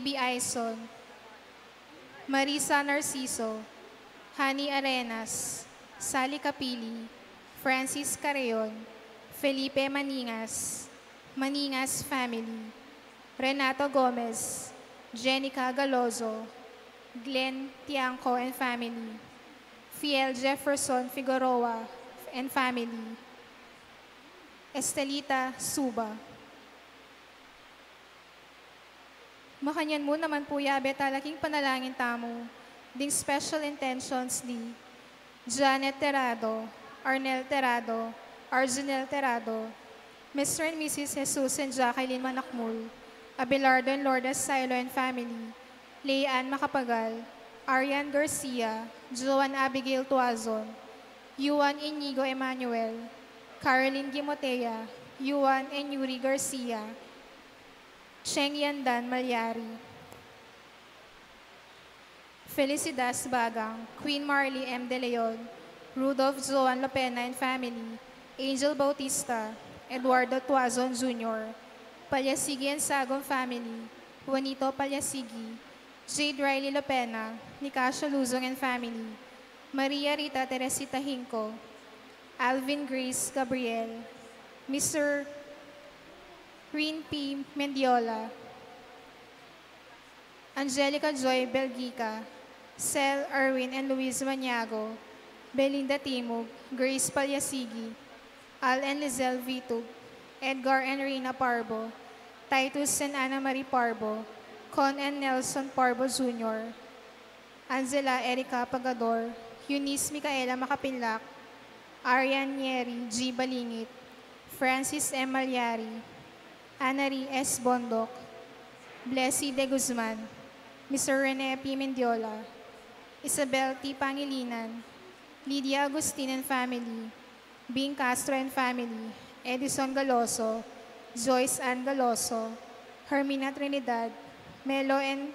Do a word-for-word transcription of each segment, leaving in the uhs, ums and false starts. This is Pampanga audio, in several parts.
B. Aison, Marisa Narciso, Hani Arenas, Sally Capili, Francis Carreon, Felipe Maningas, Maningas family, Renato Gomez, Jenica Galozo, Glenn Tiangco and family, Fiel Jefferson Figueroa and family, Estelita Suba. Makanyan mu naman pu, yabe tala king panalangin tamu ding special intentions di Janet Terrado, Arnel Terrado, Arjunel Terrado, Mister and Missus Jesus and Jacqueline Manakmul, Abelardo and Lourdes Silo and family, Leanne Macapagal, Arian Garcia, Joan Abigail Tuazon, Yuan Inigo Emmanuel, Caroline Gimotea, Yuan and Yuri Garcia, Cheng Yandan Malyari, Felicidas Bagang, Queen Marley M. De Leon, Rudolph Joan Lopena and family, Angel Bautista, Eduardo Tuazon Junior, Palyasigi and Sagom family, Juanito Palyasigi, Jade Riley Lopena, Nicasio Luzon and family, Maria Rita Teresita Hinco, Alvin Grace Gabriel, Mister Rin P. Mendiola, Angelica Joy Belgica, Sel Erwin and Luis Maniago, Belinda Timug, Grace Palyasigi, Al and Lizelle Vitug, Edgar and Rina Parbo, Titus and Ana Marie Parbo, Con and Nelson Parbo Junior, Angela Erica Pagador, Eunice Micaela Macapinlac, Arian Nieri G. Balingit, Francis M. Malyari, Anari S. Bondoc, Blessy De Guzman, Mister Rene P. Mendiola, Isabel T. Pangilinan, Lydia Agustin and family, Bing Castro and family, Edison Galoso, Joyce Ann Galoso, Hermina Trinidad, Melo and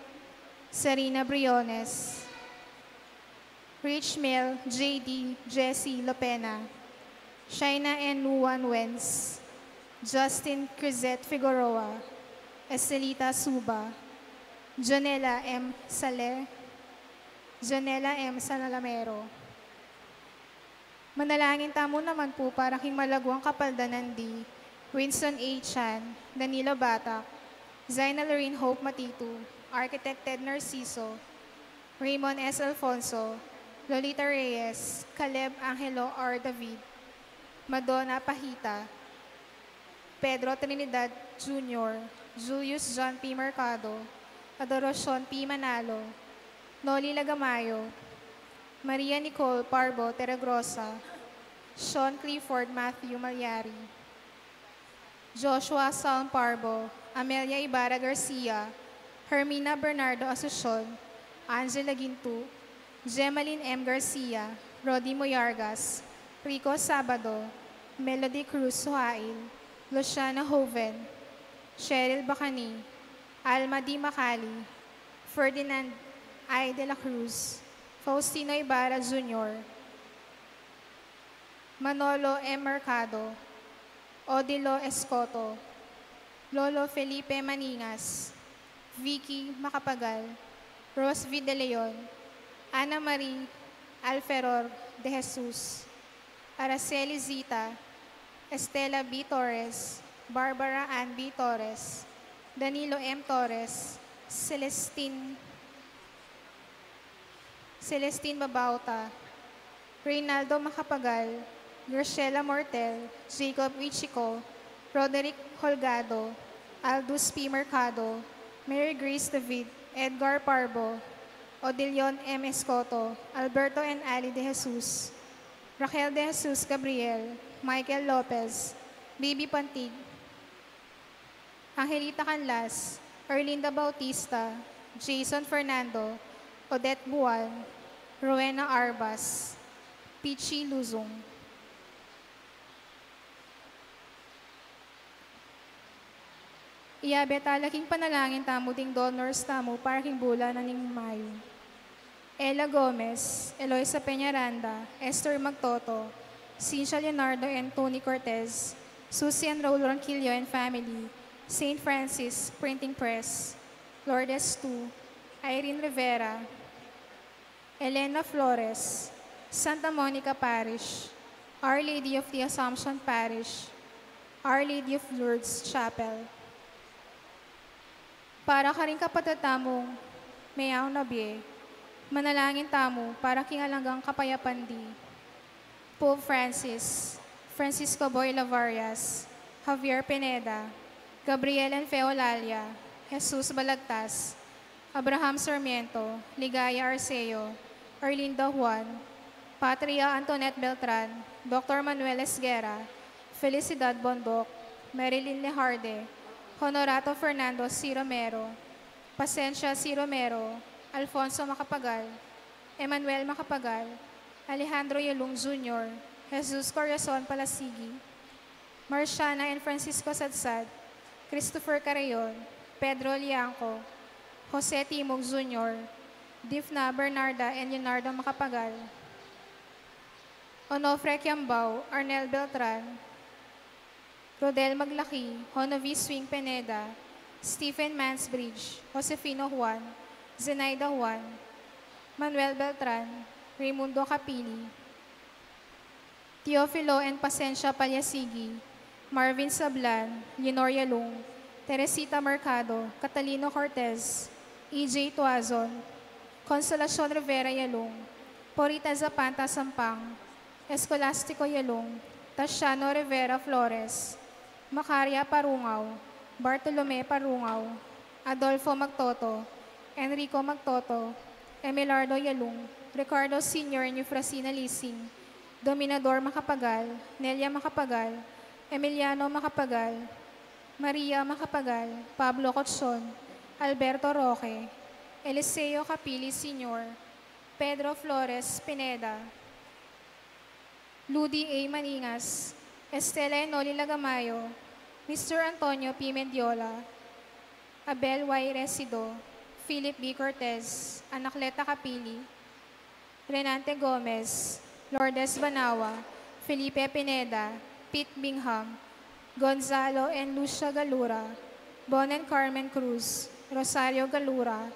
Sarina Briones, Rich Mel, J D, Jesse Lopena, Shaina and Nuan Wens, Justin Crizet Figueroa, Estelita Suba, Jonela M. Sale, Jonela M. Salalamero. Manalangin tamu naman pu para king malaguang kapaldanan di Winston A. Chan, Danilo Batak, Zaina Lorraine Hope Matitu, Architect Ted Narciso, Raymond S. Alfonso, Lolita Reyes, Caleb Angelo R. David, Madonna Pahita, Pedro Trinidad Junior, Julius John P. Mercado, Adoracion P. Manalo, Noli Lagamayo, Maria Nicole Parbo Terragrosa, Sean Clifford Matthew Malyari, Joshua Salm Parbo, Amelia Ibarra Garcia, Hermina Bernardo Asucion, Angela Gintu, Gemaline M. Garcia, Rodi Moyargas, Rico Sabado, Melody Cruz Suhail, Luciana Hoven, Cheryl Bacani, Alma D. Macali, Ferdinand I. De La Cruz, Faustino Ibarra Junior, Manolo M. Mercado, Odilo Escoto, Lolo Felipe Maningas, Vicky Macapagal, Rose V. De Leon, Ana Marie Alferor De Jesus, Araceli Zita, Estela B. Torres, Barbara Ann B. Torres, Danilo M. Torres, Celestine Celestine Babauta, Reynaldo Macapagal, Graciela Mortel, Jacob Ichico, Roderick Holgado, Aldous P. Mercado, Mary Grace David, Edgar Parbo, Odilion M. Escoto, Alberto and Ali De Jesus, Raquel De Jesus Gabriel, Michael Lopez, Bibi Pantig, Angelita Canlas, Erlinda Bautista, Jason Fernando, Odette Buan, Rowena Arbas, Pichi Luzon. Iyabe tala king panalangin tamu ding donors tamu para king bulan na ning Mayo. Ella Gomez, Eloisa Peñaranda, Esther Magtoto, Cynthia Leonardo and Tony Cortez, Susie and Raul Ronquillo and family, Saint Francis Printing Press, Lourdes two, Irene Rivera, Elena Flores, Santa Monica Parish, Our Lady of the Assumption Parish, Our Lady of Lourdes Chapel. Para karing kapatad tamung meaun na bie, manalangin tamu para king alang anggang kapayapan di. Pope Francis, Francisco Boy Lavarias, Javier Pineda, Gabriel and Fe Olalia, Jesus Balagtas, Abraham Sarmiento, Ligaya Arceo, Erlinda Juan, Patria Antoinette Beltran, Doctor Manuel Esguerra, Felicidad Bondoc, Marilyn Lejarde, Honorato Fernando C. Romero, Pasencia C. Romero, Alfonso Macapagal, Emmanuel Macapagal, Alejandro Yalung Junior, Jesus Corazon Palasigi, Marciana and Francisco Sadsad, Christopher Carreon, Pedro Liangco, Jose Timog Junior, Difna Bernarda and Leonardo Macapagal, Onofre Kiambao, Arnel Beltran, Rodel Maglaki, Honovi Swing Pineda, Stephen Mansbridge, Josefino Juan, Zenaida Juan, Manuel Beltran, Raimundo Capili, Teofilo and Pasencia Palyasigi, Marvin Sablan, Lenor Yalung, Teresita Mercado, Catalino Cortez, E J Tuazon, Consolacion Rivera Yalung, Porita Zapanta Sampang, Escolastico Yalung, Tatiano Rivera Flores, Macaria Parungao, Bartolome Parungao, Adolfo Magtoto, Enrico Magtoto, Emelardo Yalung, Ricardo Senior and Eufrasina Lising, Dominador Macapagal, Nelia Macapagal, Emiliano Macapagal, Maria Macapagal, Pablo Cotson, Alberto Roque, Eliseo Capili Senior, Pedro Flores Pineda, Ludi A. Maningas, Estela Enoli Lagamayo, Mister Antonio P. Mendiola, Abel Y. Resido, Philip B. Cortez, Anacleta Capili, Renante Gomez, Lourdes Banawa, Felipe Pineda, Pete Bingham, Gonzalo and Lucia Galura, Bon and Carmen Cruz, Rosario Galura,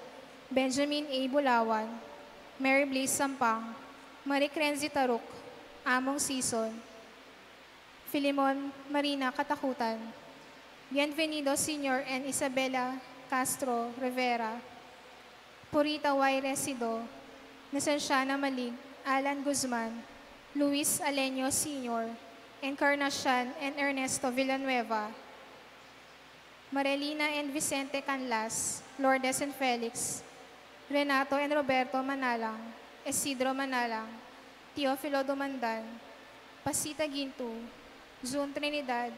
Benjamin A. Bulawan, Mary Blaze Sampang, Marie Crenzy Taruk, Among Sison, Filemon Marina Katakutan, Bienvenido Senior and Isabella Castro Rivera, Purita Y. Resido, Nacenciana Malig, Alan Guzman, Luis Aleño Senior, Encarnacion and Ernesto Villanueva, Marelina and Vicente Canlas, Lourdes and Felix, Renato and Roberto Manalang, Isidro Manalang, Teofilo Dumandan, Pasita Gintu, Jun Trinidad,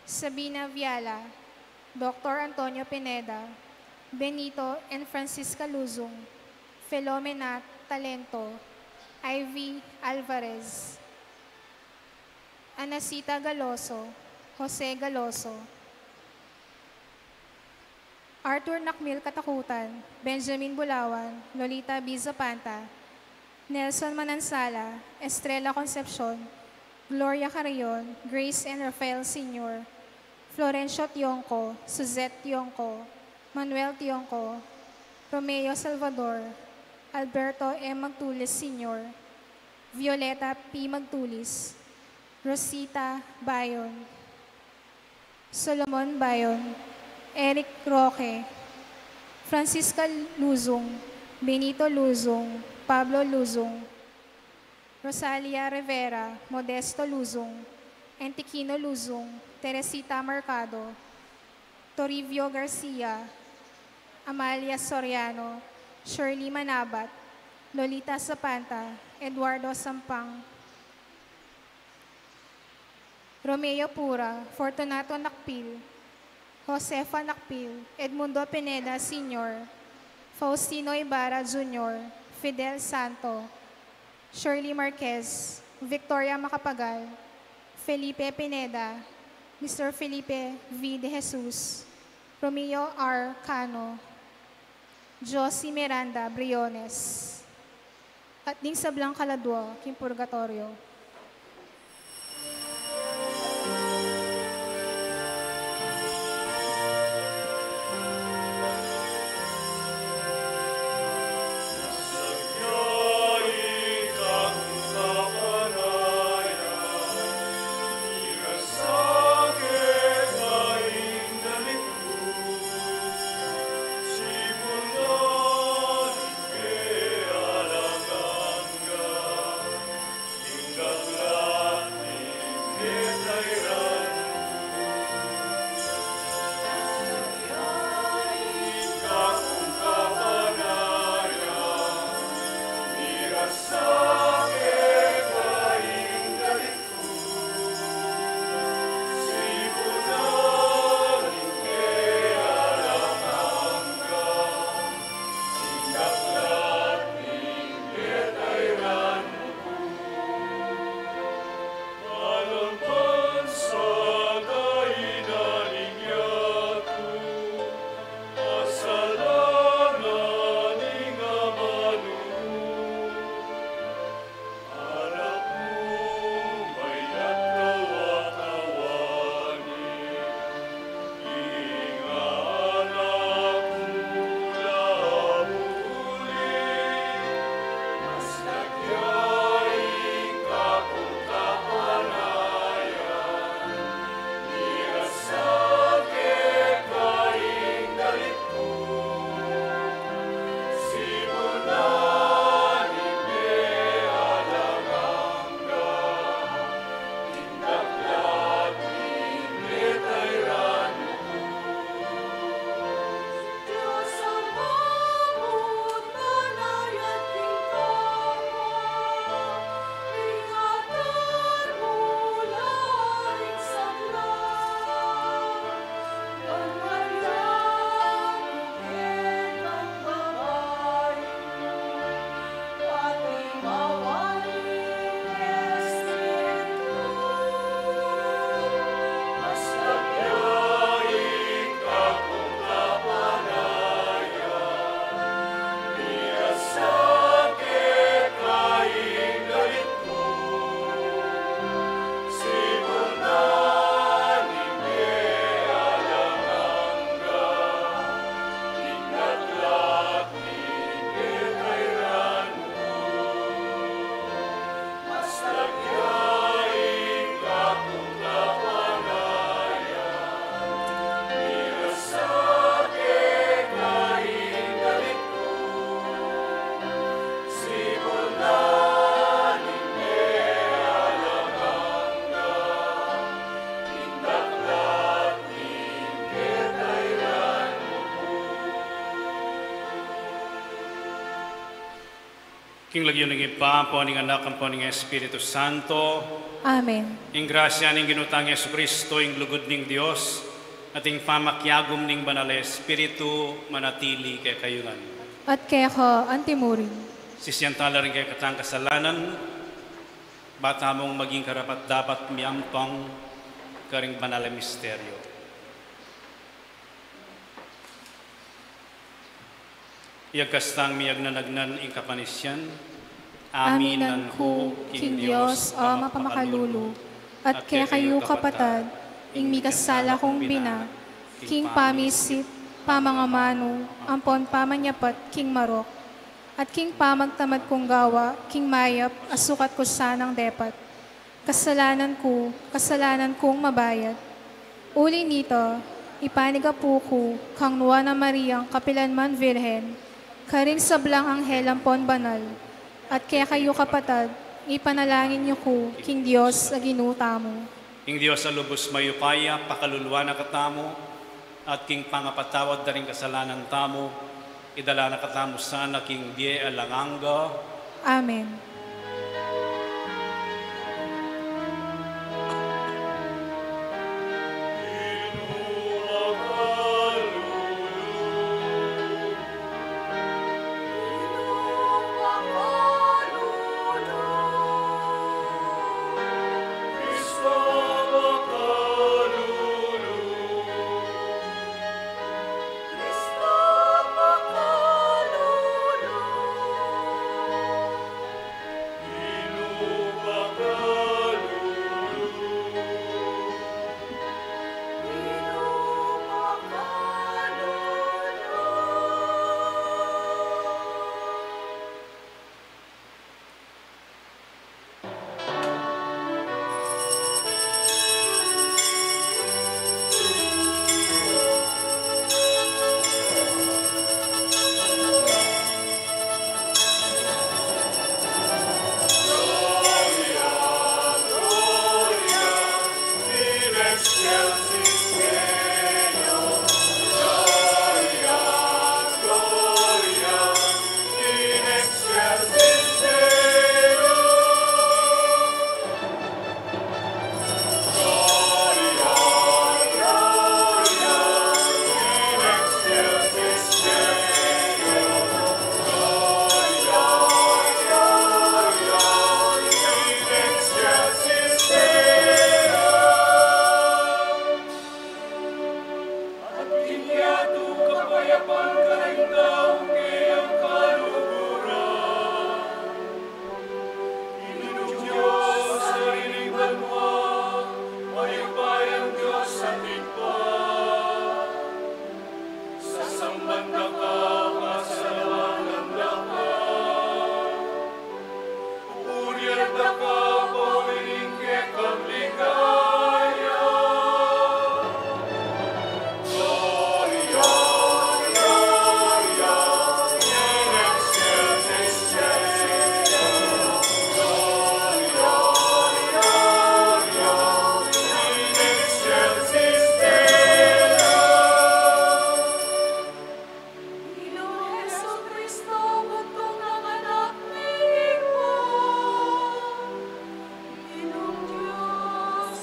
Sabina Viala, Doctor Antonio Pineda, Benito and Francisca Luzung, Filomena Talento, Ivy Alvarez, Anacita Galoso, Jose Galoso, Arthur Nakmil Katakutan, Benjamin Bulawan, Lolita B. Zapanta, Nelson Manansala, Estrella Concepcion, Gloria Carrion, Grace and Rafael Senior, Florencio Tiongco, Suzette Tiongco, Manuel Tiongco, Romeo Salvador, Alberto M. Magtulis Senior, Violeta P. Magtulis, Rosita Bayon, Solomon Bayon, Eric Roque, Francisca Luzung, Benito Luzung, Pablo Luzung, Rosalia Rivera, Modesto Luzung, Antiquino Luzung, Teresita Mercado, Toribio Garcia, Amalia Soriano, Shirley Manabat, Lolita Zapanta, Eduardo Sampang, Romeo Pura, Fortunato Nakpil, Josefa Nakpil, Edmundo Pineda Senior, Faustino Ibarra Junior, Fidel Santo, Shirley Marquez, Victoria Macapagal, Felipe Pineda, Mister Felipe V. De Jesus, Romeo R. Cano, Josie Miranda Briones, at ding sablang kaladua king purgatoryo. King lagyu ning Ibpa, ampo ning Anak, ampo ning Espiritu Santo. Amen. Ing grasya ning Ginu tang Jesucristo, ing lugud ning Dios, at ing pamakiagum ning Banal a Espiritu, manatili kekayu ngan. At keka antimurin. Sisian tala ring kekatang kasalanan, ba tamung maging karapat-dapat miampang karing banal a misteryo. Iyagkas tang miyagnanagnan ing kapanisian. Aminan ku king Dios a mapamakalulu, at kekayu kapatad, ing mikasala kung bina, king pamisip, pamangamanu, ampon pamanyapat king marok, at king pamagtamad kung gawa king mayap a sukat ku sanang depat. Kasalanan ku, kasalanan kung mabayat. Uli nita, ipanigapu ku kang Nuan a Mariang kapilan man Virgen, karing sablang anghel ampon banal, at kekayu kapatad, ipanalangin yu ku king Dios a Ginu tamu. Ing Dios a lubus mayupaya, pakaluluan na katamu, at king pangapatawad da ring kasalanan tamu, idala na katamu sana king bie alang angga. Amen. At king yatu kapayapan karing taung keyang kaluguran. Ginung Dios a king banua, mayupayang Dios at Ibpa, sasamban da ka, pasalamatan da ka. Purian da ka, pauli ning kekang ligaya. Gloria, Gloria, in excelsis Deo. Gloria, Gloria, in excelsis Deo. Ginung Jesucristo, bugtung nang Anak ning Ibpa. Ginung Dios,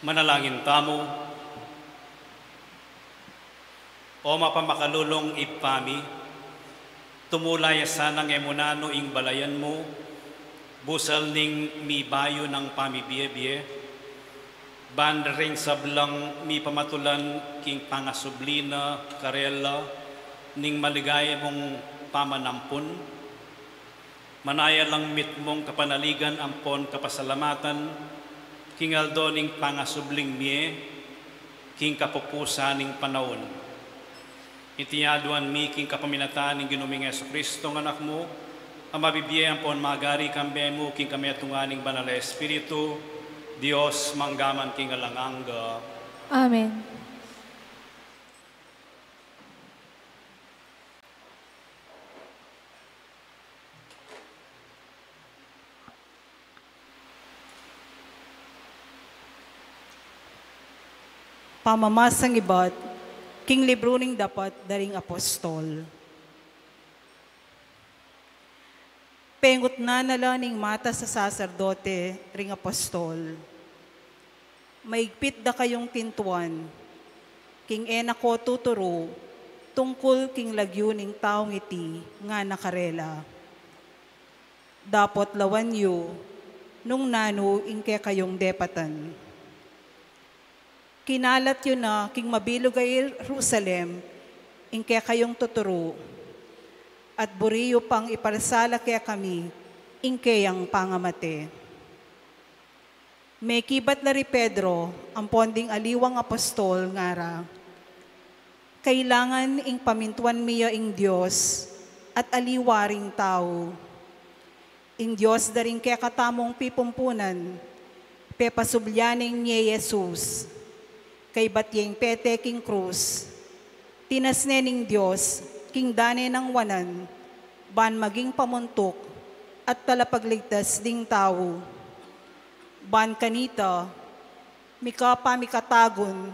Manalangin tamu. O mapamakalulung Ibpa mi, tumula ya sanang e mu nanu ing balayan mu, busal ning mibayu nang pamibie-bie, ban ding sablang mipamatulan king pangasubli na karela ning maligaya mung pamanampun, manaya lang mitmung kapanaligan ampon kapasalamatan, king aldo ning pangasubling mie, king kapupusan ning panaun. Iti aduan mi king kapamilatan ning Ginu ming Jesucristo, nga Anak mu, a mabibie ampon magari kambe mu king kametungan ning Banal a Espiritu, Dios, mangga man king alang angga. Amen. Pamamasang ibat king libru ning Dapat da ring Apostol. Pengutnan na la ning matas a saserdote ring apostol, "Maigpit da kayung tintuan, king e na ko tuturu tungkul king lagyu ning taung iti," ngana karela. "Dapot lawan yu nung nanu ing kekayung depatan." Kinalat yu na king mabilug a Jerusalem ing kekayung tuturu, at buri yu pang iparsala kekami ing keyang pangamate. Mekibat la ri Pedro ampon ding aliwang apostol, ngara, "Kailangan ing pamintuan mi ya ing Dios at aliwa ring tau. Ing Dios da ring kekatamung pipumpunan, pepasublian ne ing Jesus, kaybat yeng pete king krus, tinas ne ning Dios king dane nang wanan, ban maging pamuntuk at talapagligtas ding tau. Ban kanita, mika pamikatagun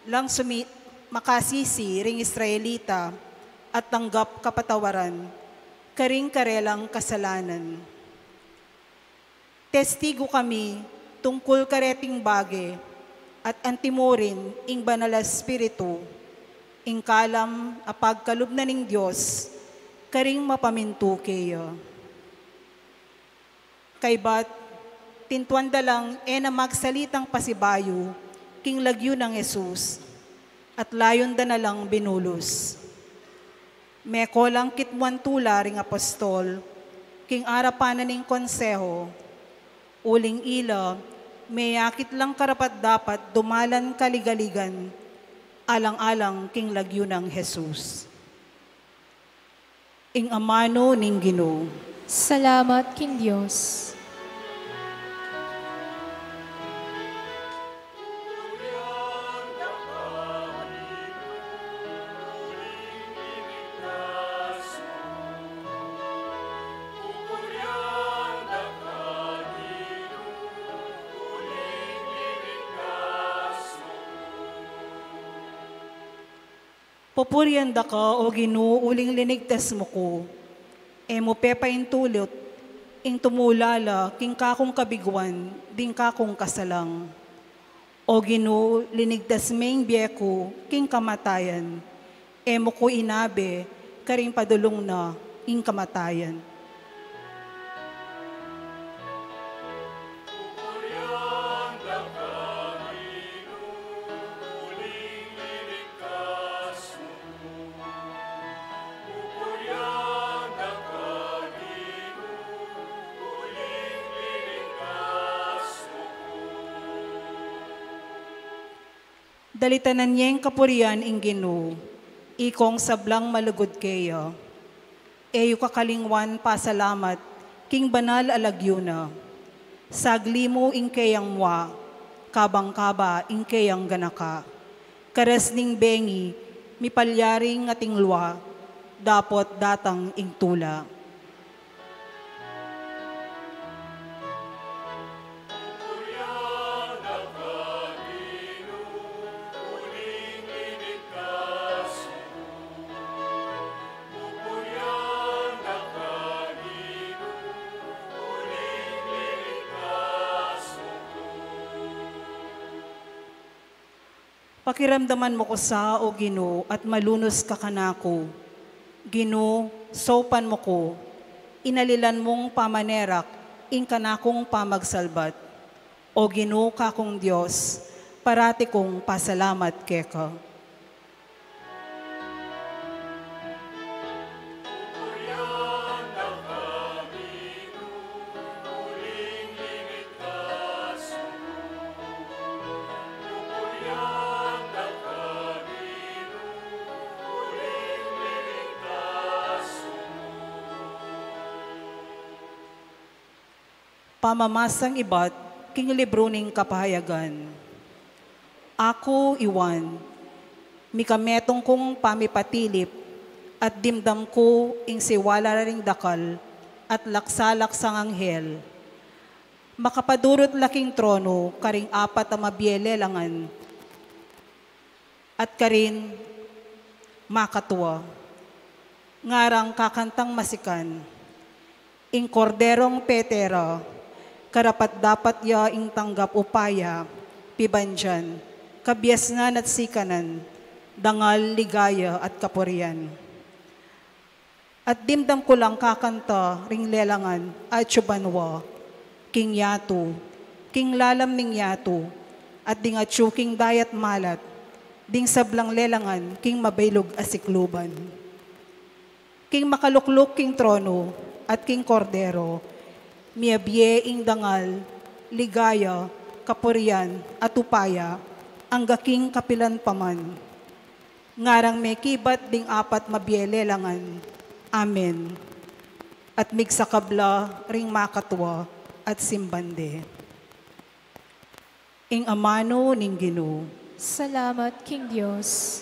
lang sumi-, makasisi ring Israelita at tanggap kapatawaran karing karelang kasalanan. Testigu kami tungkul kareting bage, at antimurin ing Banal a Espiritu, ing kalam a pagkalub na ning Dios karing mapamintu keya." Kaybat, tintuan da lang e na magsalitang pasibayu king lagyu nang Jesus, at layun da na lang binulus. Meko lang kitmuan tula ring apostol king arapan na ning konseho, uling ila meyakit lang karapat-dapat dumalan kaligaligan, alang-alang king lagyu nang Jesus. Ing amanu ning Ginu. Salamat king Dios. Pupurian da ka, O Ginu, uling linigtas mu ku. E mu pepaintulut ing tumula la king kakung kabiguan ding kakung kasalang. O Ginu, linigtas me ing bie ku king kamatayan. E mu ku inabe karing padulung na ing kamatayan. Dalitanan yeng kapurian ing Ginu, ikong sablang malugud keya. E yu kakalingwan pasalamat king banal a lagyu na. Sagli mu ing keyang mua, kabang-kaba ing keyang ganaka. Karas ning bengi, mipalyaring ating lua, dapot datang ing tula. Pakiramdaman mu ku sa, O Ginu, at malunus ka kanaku. Ginu, saupan mu ku, inalilan mung pamanerak ing kanakung pamagsalbat. O Ginu, kakung Dios, parati kung pasalamat keka. Pamamasang ibat king libru ning Kapayagan. Aku, i Juan, mika metung kung pamipatilip at dimdam ku ing siwala ring dakal at laksa-laksang anghel. Makapadurut la king tronu karing apat a mabie lelangan, at karin makatua. Ngarang kakantang masikan, ing Korderong pete ra, karapat-dapat ya ing tanggap upaya, pibandian, kabiasnan at sikanan, dangal, ligaya at kapurian. At dimdam ku lang kakanta ring lelangan atyu banua, king yatu, king lalam ning yatu, at ding atyu king dayat malat, ding sablang lelangan king mabilug a sikluban. King makalukluk king tronu at king Kordero, miabie ing dangal, ligaya, kapurian, at upaya, angga king kapilan pa man. Ngarang mekibat ding apat mabie lelangan. Amen. At migsakab la ring makatua at simban de. Ing amanu ning Ginu. Salamat king Dios.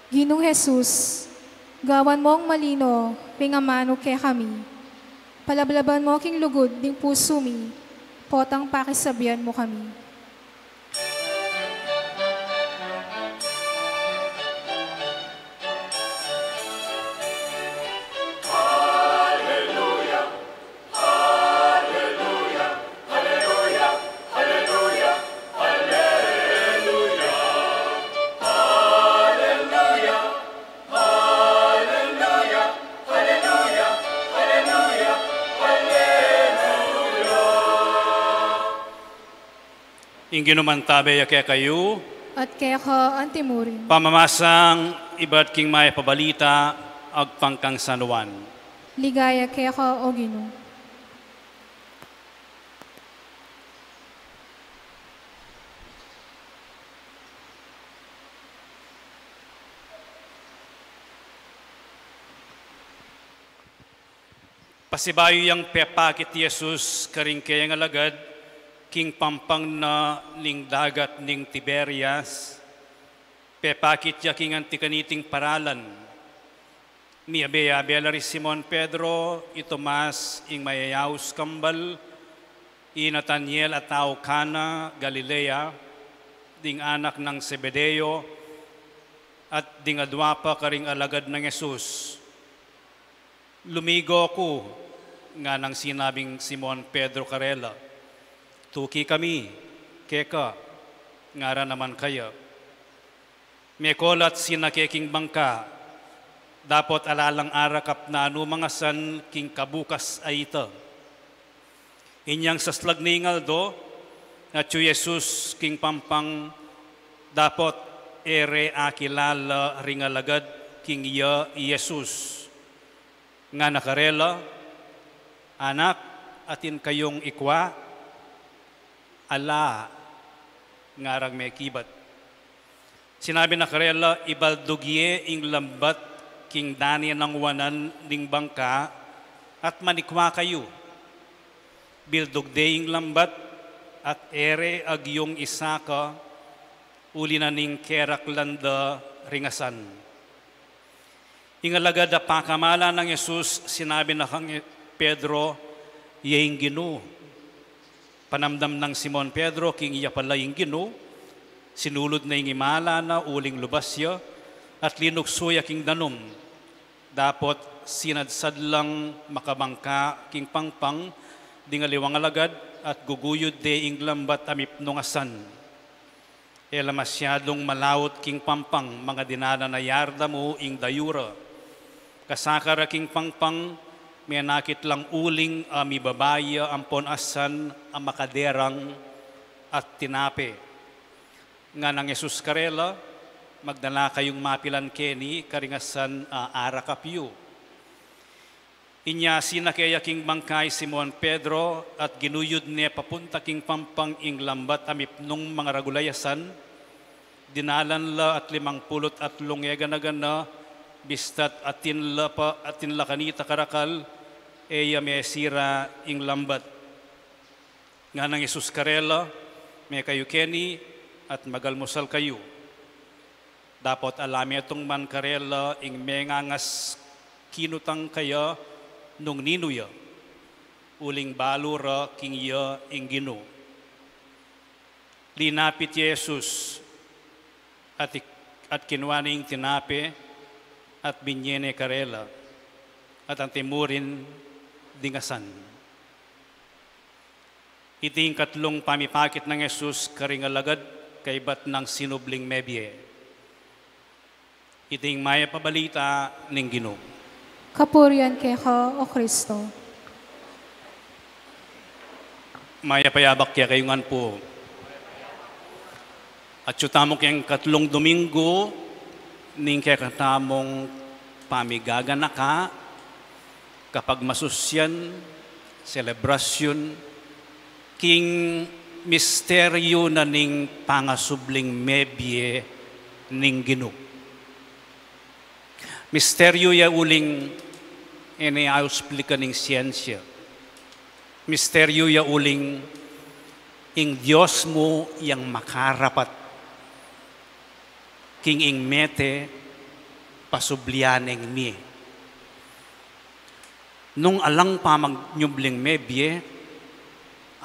Ginung Jesus, gawan mong malino ring amanu kekami. Palablaban mo king lugud ding pusu mi, potang pakisabian mu kami. Ing Ginu mantabe ya kekayu. At keka antimurin. Pamamasang ibat king mayap a balita agpang kang San Juan. Ligaya keka, O Ginu. Pasibayu yang pepakit i Jesus karing keyang alagad king pampang na ning dagat ning Tiberias, pepakit ya king anti kaniting paralan. Miyabe-yabe la ri Simon Pedro, i Tomas ing mayayaus kambal, i Nataniel a tau Cana, Galilea, ding anak nang Zebedeo, at ding adua pa karing alagad nang Jesus. Lumigo ku, nganang sinabing Simon Pedro karela. Tuki kami keka, ngara naman kaya. Mekol at sinake king bangka, dapot ala lang arakap nanu mangasan king kabukas a ita. Inyang saslag ning aldo, atyu i Jesus king pampang, dapot e re akilala ring alagad king iya i Jesus. Ngana karela, Anak, atin kayung ikua? Ala, ngarang mekibat. Sinabi na karela, Ibaldug ye ing lambat king dane nang wanan ning bangka, at manikua kayu. Bildug de ing lambat, at e re agyung isaka, Uli na ning keraklan da ring asan. Ing alagad a pakamalan nang Jesus, sinabi na kang Pedro, "Iya ing Ginu." Panamdam nang Simon Pedro king iya pala ing Ginu, sinulud na ing imala na uling lubas ya, at linuksu ya king danum. Dapot sinadsad lang makabangka king pangpang ding aliwang alagad, at guguyud de ing lambat a mipnung asan. E la masyadung malaut king pangpang, mga dinalan a yarda mu ing dayu ra. Kasaka ra king pangpang, menakit lang uling a mibabai ya ampon asan a makaderang at tinape. Nganang Jesus karela, "Magdala kayung mapilan keni karing asan a arakap yu." Inya sinake ya king bangka i Simon Pedro, at ginuyud ne papunta king pampang ing lambat a mipnung mangaragul a asan. Dinalan la at limang pulu't atlung e gana-gana, bista't atin la pa, atin la kanita karakal, e ya mesira ing lambat. Nganang Jesus karela, "Me kayu keni at magalmusal kayu." Dapot ala metung man karela ing mengangas kinutang kaya nung ninu ya, uling balu ra king iya ing Ginu. Linapit i Jesus at ik-, at kinua ne ing tinape at binye ne karela, at anti mu rin ding asan. Iti ing katlung pamipakit nang Jesus karing alagad kaybat nang sinubling mebie. Iti ing mayap a balita ning Ginu. Kapurian keka, O Kristo. Mayap a yabak kekayu ngan pu. Atyu tamu keng katlung Domingo ning kekatamung pamigaganaka, kapagmasusyan, selebrasyun, king misteryu na ning pangasubling mebie ning Ginu. Misteryu ya uling e ne ausplika ning siensya. Misteryu ya uling ing Dios mu yang makarapat king ing mete pasublian neng mie. Nung alang pamanyubling mebie,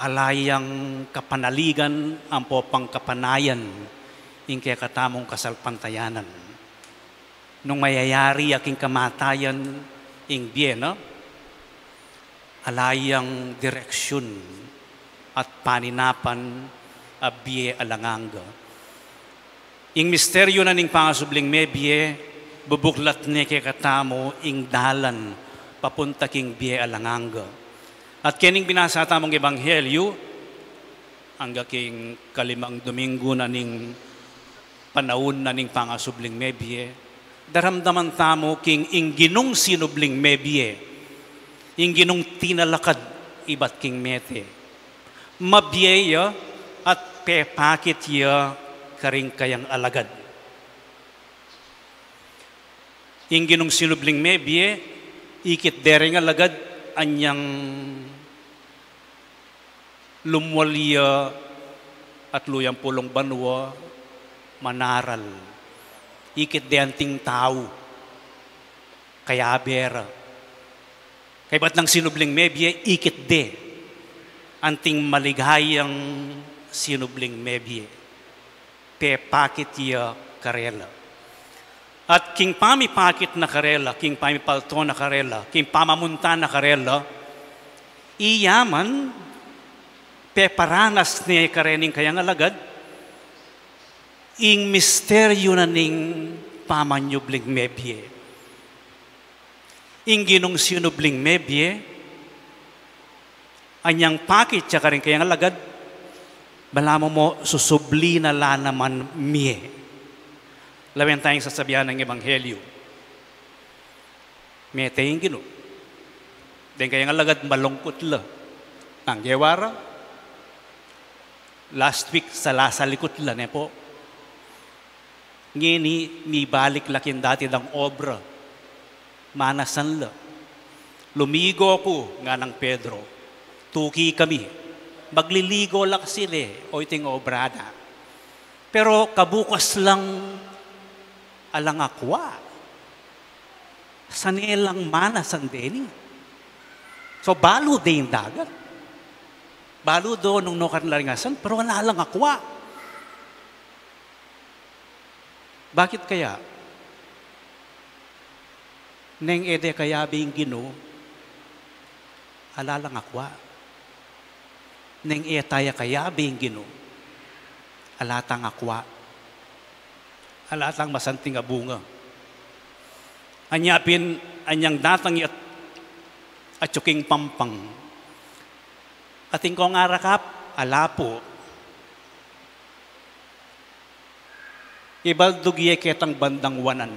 ala yang kapanaligan ampo pangkapanayan ing kekatamung kasalpantayanan. Nung mayayari ya king kamatayan ing bie na, ala yang direksyun at paninapan a bie alang angga. Ing misteryu na ning pangasubling mebie, bubuklat ne kekatamu ing dalan papunta king bie alang angga. At kening binasa tamung ebanghelyu, angga king kalimang Domingo na ning panaun na ning pangasubling mebie, daramdaman tamu king ing Ginung sinubling mebie, ing Ginung tinalakad ibat king mete. Mabie ya at pepakit ya karing kayang alagad. Ing Ginung sinubling mebie, ikit de ring alagad anyang lumwal ya atluyampulung banua, manaral. Ikit de anting tau, kayabe ra. Kaybat nang sinubling mebie, ikit de anting maligayang sinubling mebie. Pepakit ya karela. At king pamipakit na karela, king pamipalto na karela, king pamamunta na karela, iya man peparanas ne karening kayang alagad ing misteryu na ning pamanyubling mebie. Ing Ginung sinubling mebie, anyang pakit ya karing kayang alagad, balamu mo susubli na la naman mie. Lawen taya ing sasabian ning ebanghelyu. Mete ing Ginu. Deng kayang alagad malungkut la. Nang gewa ra, last week, sala-salikut la, ne pu. Ngeni, mibalik la king dati dang obra. Manasan la. "Lumigo ku," nganang Pedro. "Tuki kami." Magliligo la kasi, e, o iting obra da. Pero kabukas lang alang akwa. Sane lang mana sandeni. So, balu de ing dagat. Balu do nung nukarin laringasan, pero ala lang akwa. Bakit kaya? Neng e de kayabe ing Ginu, ala lang akwa. Neng e taya kayabe ing Ginu, ala tang akwa. Ala tang masanting a bunga. Anya pin, anyang datang ya atyu king pampang. Atin kong arakap, ala pu. Ibaldug ye ketang bandang wanan.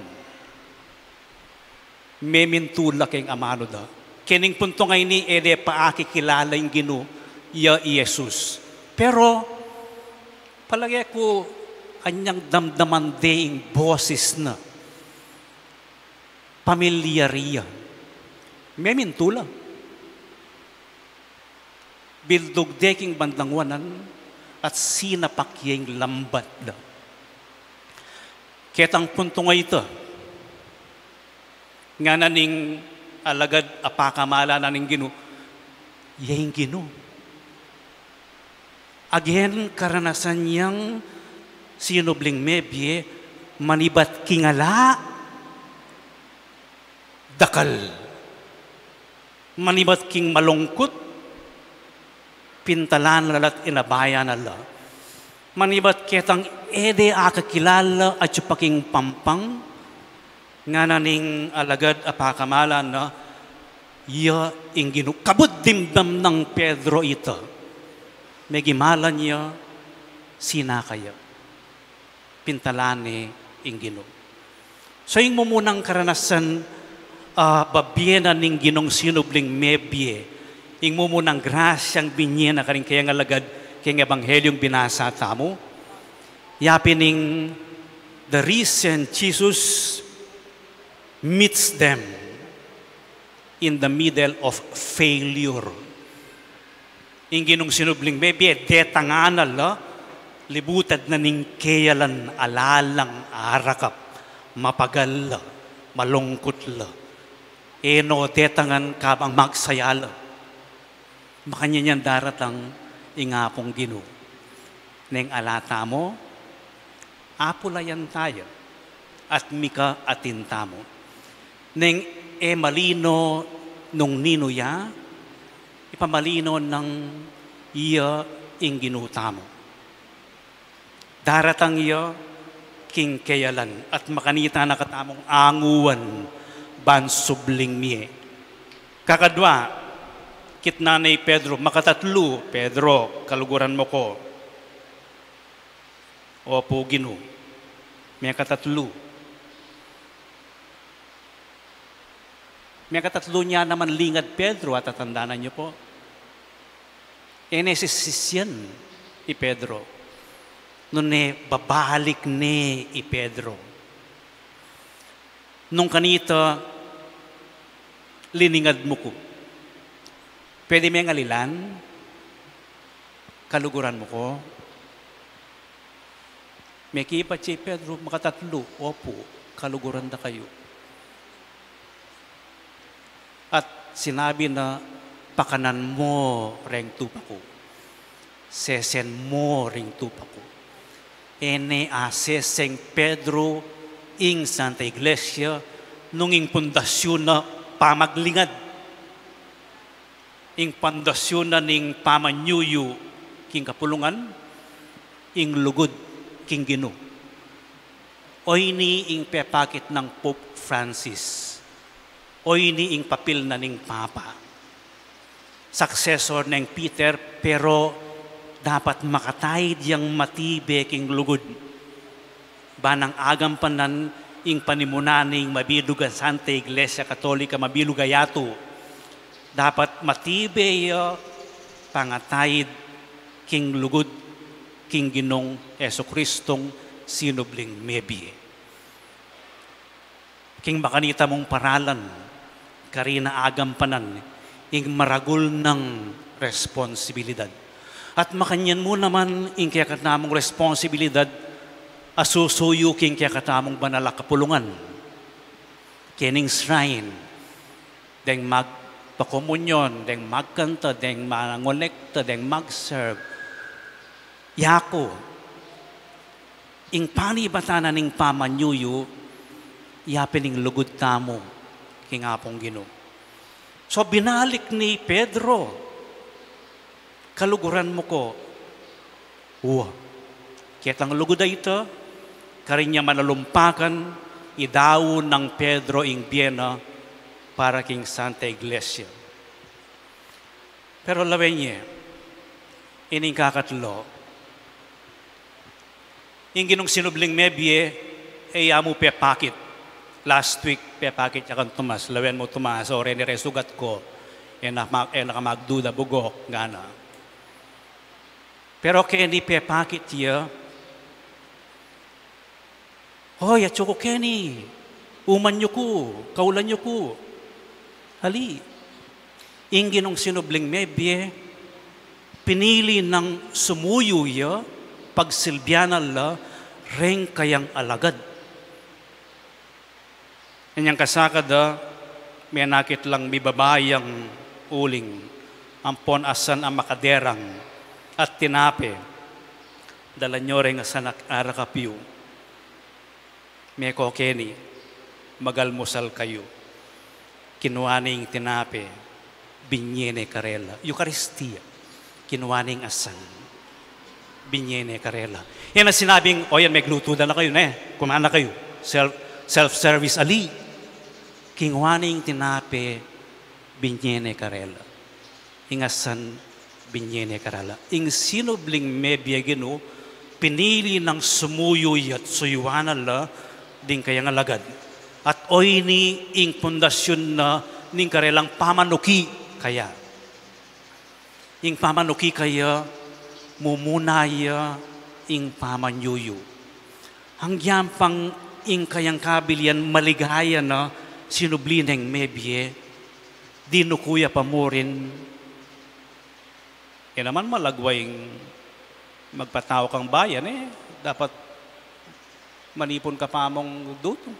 Memintu la keng amanu da. Kening puntung a ini, e de pa akikilala ing Ginu, ya i Jesus. Pero, palage ku anyang damdaman de ing boses na. Pamilyar ya. Memintu la. Bildug de king bandang wanan at sinapak ye ing lambat da. Ketang puntung a ita, ngana ning alagad a pakamalan na ning Ginu, ya ing Ginu. Again, karanasan yang sinubling mebie, manibat king ala, dakal. Manibat king malungkut, pintalan la la't inabayan na la. Manibat ketang e de akakilala atyu pa king pampang, ngana ning alagad a pakamalan na, ya ing Ginu. Kabud dimdam nang Pedro ita. Megimalan ya, sinaka ya. Pintalan ne ing Ginu. So, ing mumunang karanasan, ah, babie na ning Ginung sinubling mebie, ing mumunang grasyang binye na karing kayang alagad keng Ebanghelyung binasa tamu, yapin ing the reason Jesus meets them in the middle of failure. Ing Ginung sinubling mebie, detangan na la, libutad na ning keyalan, ala lang arakap, mapagal la, malungkut la. E no detangan kabang magsaya la. Makanyan yang daratang ing Apung Ginu. Neng ala tamu, apulayan taya, at mika atin tamu. Neng e malino nung ninu ya, ipamalino nang iya ing Ginu tamu. Daratang iya king keyalan at makanita na katamung anguan ban subling mie. Kakadwa, kitnan ne i Pedro, makatatlu, Pedro, kaluguran mu ku. Opu, Ginu. Mekatatlu. Mekatatlu nya naman lingad Pedro, atatandanan yu pu. E ne sisisyan i Pedro. Nune babalik ne i Pedro. Nung kanita, liningad mu ku. Pwede meng alilan, kaluguran mu ku. Mekibat ya i Pedro, makatatlu, opu, kaluguran da kayu. At sinabi na, pakanan mu reng tupa ku. Sesen mu reng tupa ku. E ne aseseng Pedro ing Santa Iglesia nung ing pundasyun na pamaglingad. Ing pundasyun na ning pamanyuyu king kapulungan, ing lugud king Ginu. Oyni ing pepakit nang Pope Francis. Oyni ing papil na ning Papa. Successor neng Peter, pero dapat makataid yang matibe king lugud. Ban nang agampanan ing panimunan ning mabilug a Santa Iglesia Katolika, mabilug a yatu. Dapat matibe ya pangataid king lugud king Ginung Jesucristong sinubling mebie. King makanita mung paralan, karin agampanan ing maragul nang responsibilidad. At makanyan mu naman ing kekatamung responsibilidad a susuyu king kekatamung banal a kapulungan, kening shrine, deng magpakomunyon, deng magkanta, deng mangolekta, deng mag-serve. Yaku, ing panibatan na ning pamanyuyu, ya pin ing lugud tamu king Apung Ginu. So, binalik ni Pedro, kaluguran mu ko. Wa. Ketang lugud a ita, karin ya manalumpakan, idaun nang Pedro ing bie na para king Santa Iglesia. Pero lawen ye, ining kakatlo, ing Ginung sinubling mebie, e ya mu pepakit. Last week, pepakit ya kang Tomas, lawen mu Tomas, o reni re sugat ko, e na, e na ka magduda, bugok, ngana. Pero keni pepakit ya, "Hoy, atyu ku keni, uman yu ku, kaulan yu ku." Ali, ing Ginung sinubling mebie, pinili nang sumuyu ya, pagsilbian na la, reng kayang alagad. Inyang kasakad da, menakit lang mibabayang uling, ampon asan a makaderang, at tinape, dala nyo reng asan a arakap yu. Meko keni, magalmusal kayu. Kinua ne ing tinape, binye ne karela. Eukaristia. Kinua ne ing asan. Binye ne karela. Yan ang sinabing, "O yan, megluto da na kayu, ne? Kumain na kayu." Self, self-service, ali. Kinua ne ing tinape, binye ne karela. Ing asan, binye ne karela. Ing sinubling mebie, Ginu, pinili nang sumuyu ya't suyuan na la ding kayang alagad. At oyni ing pundasyun na ning karelang pamanuki kaya. Ing pamanuki kaya, mumuna ya ing pamanyuyu. Anggyang pang ing kayang kabilian maligaya na sinubli neng mebie, dinuku ya pa murin. E naman malagwa ing magpatau kang bayan, e. Dapat manipun ka pa mung dutung.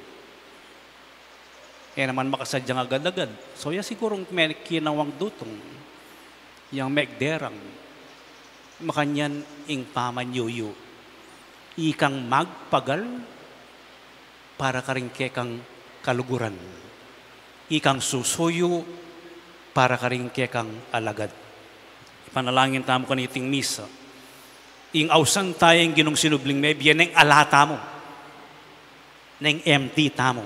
E naman makasadyang agad-agad. So, ya sigurung me-, kinawang dutung. Yang megderang. Makanyan ing pamanyuyu. Ikang magpagal para karing kekang kaluguran. Ikang susuyu para karing kekang alagad. Ipanalangin tamu kaniting misa. Ing ausan taya ing Ginung sinubling mebie, neng ala tamu. Neng empty tamu.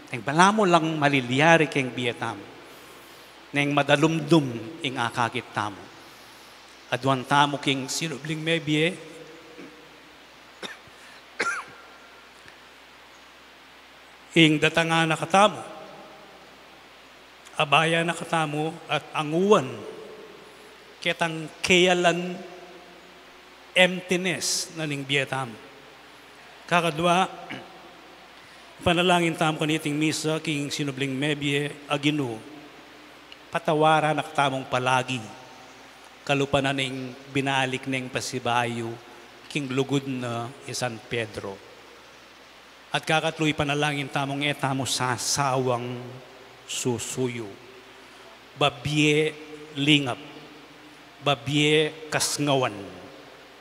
Neng balamu lang malilyari keng bie tamu. Neng madalumdum ing akakit tamu. Aduan tamu king sinubling mebie, ing datangan na katamu, abayan na katamu at anguan ketang keyalan emptiness na ning bie tamu. Kakadua, panalangin tamu kaniting misa king sinubling mebie, a Ginu, patawaran na katamung palagi, kalupa na ning binalik neng pasibayu king lugud na i San Pedro. At kakatlu, ipanalangin tamung e tamu sasawang susuyu. Babie lingap, babie kasngawan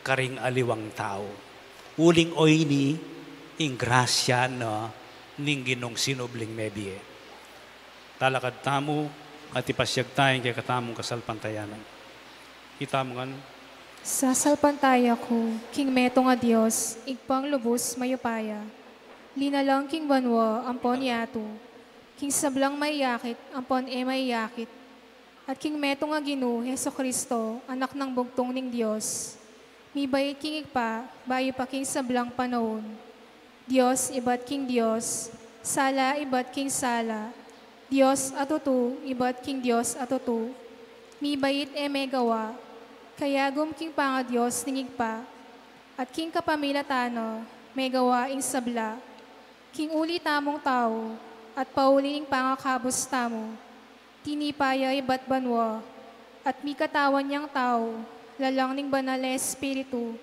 karing aliwang tau. Uling oyni ing grasya na ning Ginung sinubling mebie. Talakad tamu at ipasiag taya ing kekatamung kasalpantayanan. Itamu ngan. Sasalpantaya ku king metung a Dios, Ibpang lubus mayupaya, linalang king banua ampon yatu, king sablang maiyakit ampon e maiyakit, at king metung a Ginu Jesucristo, Anak nang bugtung ning Dios, mibait king Ibpa, bayu pa king sablang panaun. Dios ibat king Dios, sala ibat king sala, Dios a tutu ibat king Dios a tutu, mibait e megawa, kayagum king pangadios ning Ibpa, at king kapamilatan na megawa ing sabla, king uli tamung tau, at pauli ning pangakabus tamu. Tinipa ya ibat banua, at mikatawan yang tau, lalang ning Banal a Espiritu,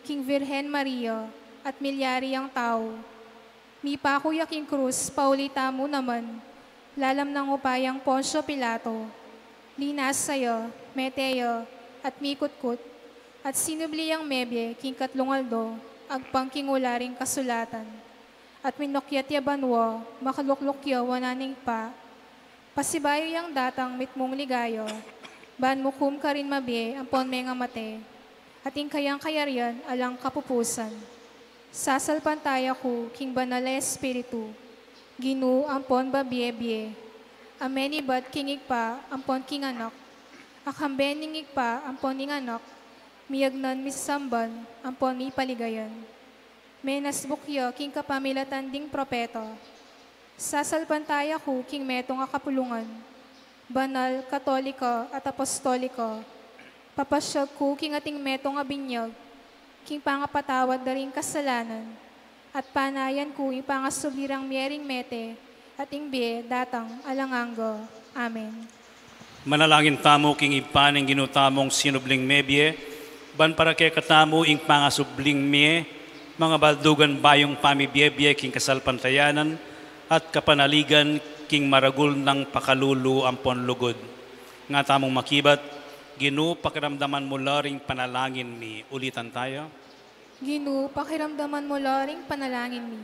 king Virgen Maria, at milyari yang tau. Mipaku ya king krus, pauli tamu naman, lalam nang upayang Poncio Pilato. Linasa ya, mete ya, at mikutkut, at sinubli yang mebie king katlung aldo, agpang king ula ring kasulatan. At minukyat ya banua, makalukluk ya wanan ning Ibpa, pasibayu yang datang mitmung ligaya, ban mukum karing mabie ampon mengamate, at ing kayang kayarian alang kapupusan. Sasalpantaya ku king Banal a Espiritu, Ginu ampon babie-bie, a menibat king Ibpa ampon king Anak, a kambe ning Ibpa ampon ning Anak, miyagnan misasamban ampon mipaligayan. Menasbuk ya king kapamilatan ding propeta. Sasalpantaya ku king metung a kapulungan, banal, katolika, at apostolika. Papasyag ku king ating metung a binyag, king pangapatawad da ring kasalanan, at panayan ku ing pangasubli rang mie ring mete, at ing bie datang alang angga. Amen. Manalangin tamu king Ibpa ning Ginu tamung sinubling mebie, ban para kekatamu ing pangasubling mie, mangabaldugan bayung pamibie-bie king kasalpantayanan, at kapanaligan king maragul nang pakalulu ampon lugud. Nga tamung makibat, Ginu, pakiramdaman mu la ring panalangin mi. Ulitan taya. Ginu, pakiramdaman mu la ring panalangin mi.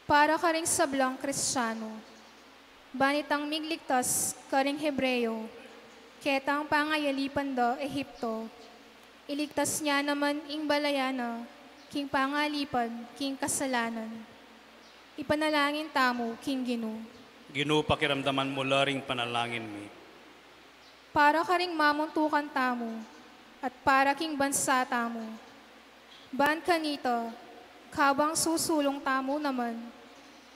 Para karing sablang Kristiano. Ban itang migligtas karing Hebreo, ketang pangayalipan da Ehipto, iligtas ne naman ing balayan na king pangayalipan king kasalanan. Ipanalangin tamu king Ginu. Ginu, pakiramdaman mu la ring panalangin mi. Para karing mamuntukan tamu, at para king bansa tamu. Ban kanita, kabang susulung tamu naman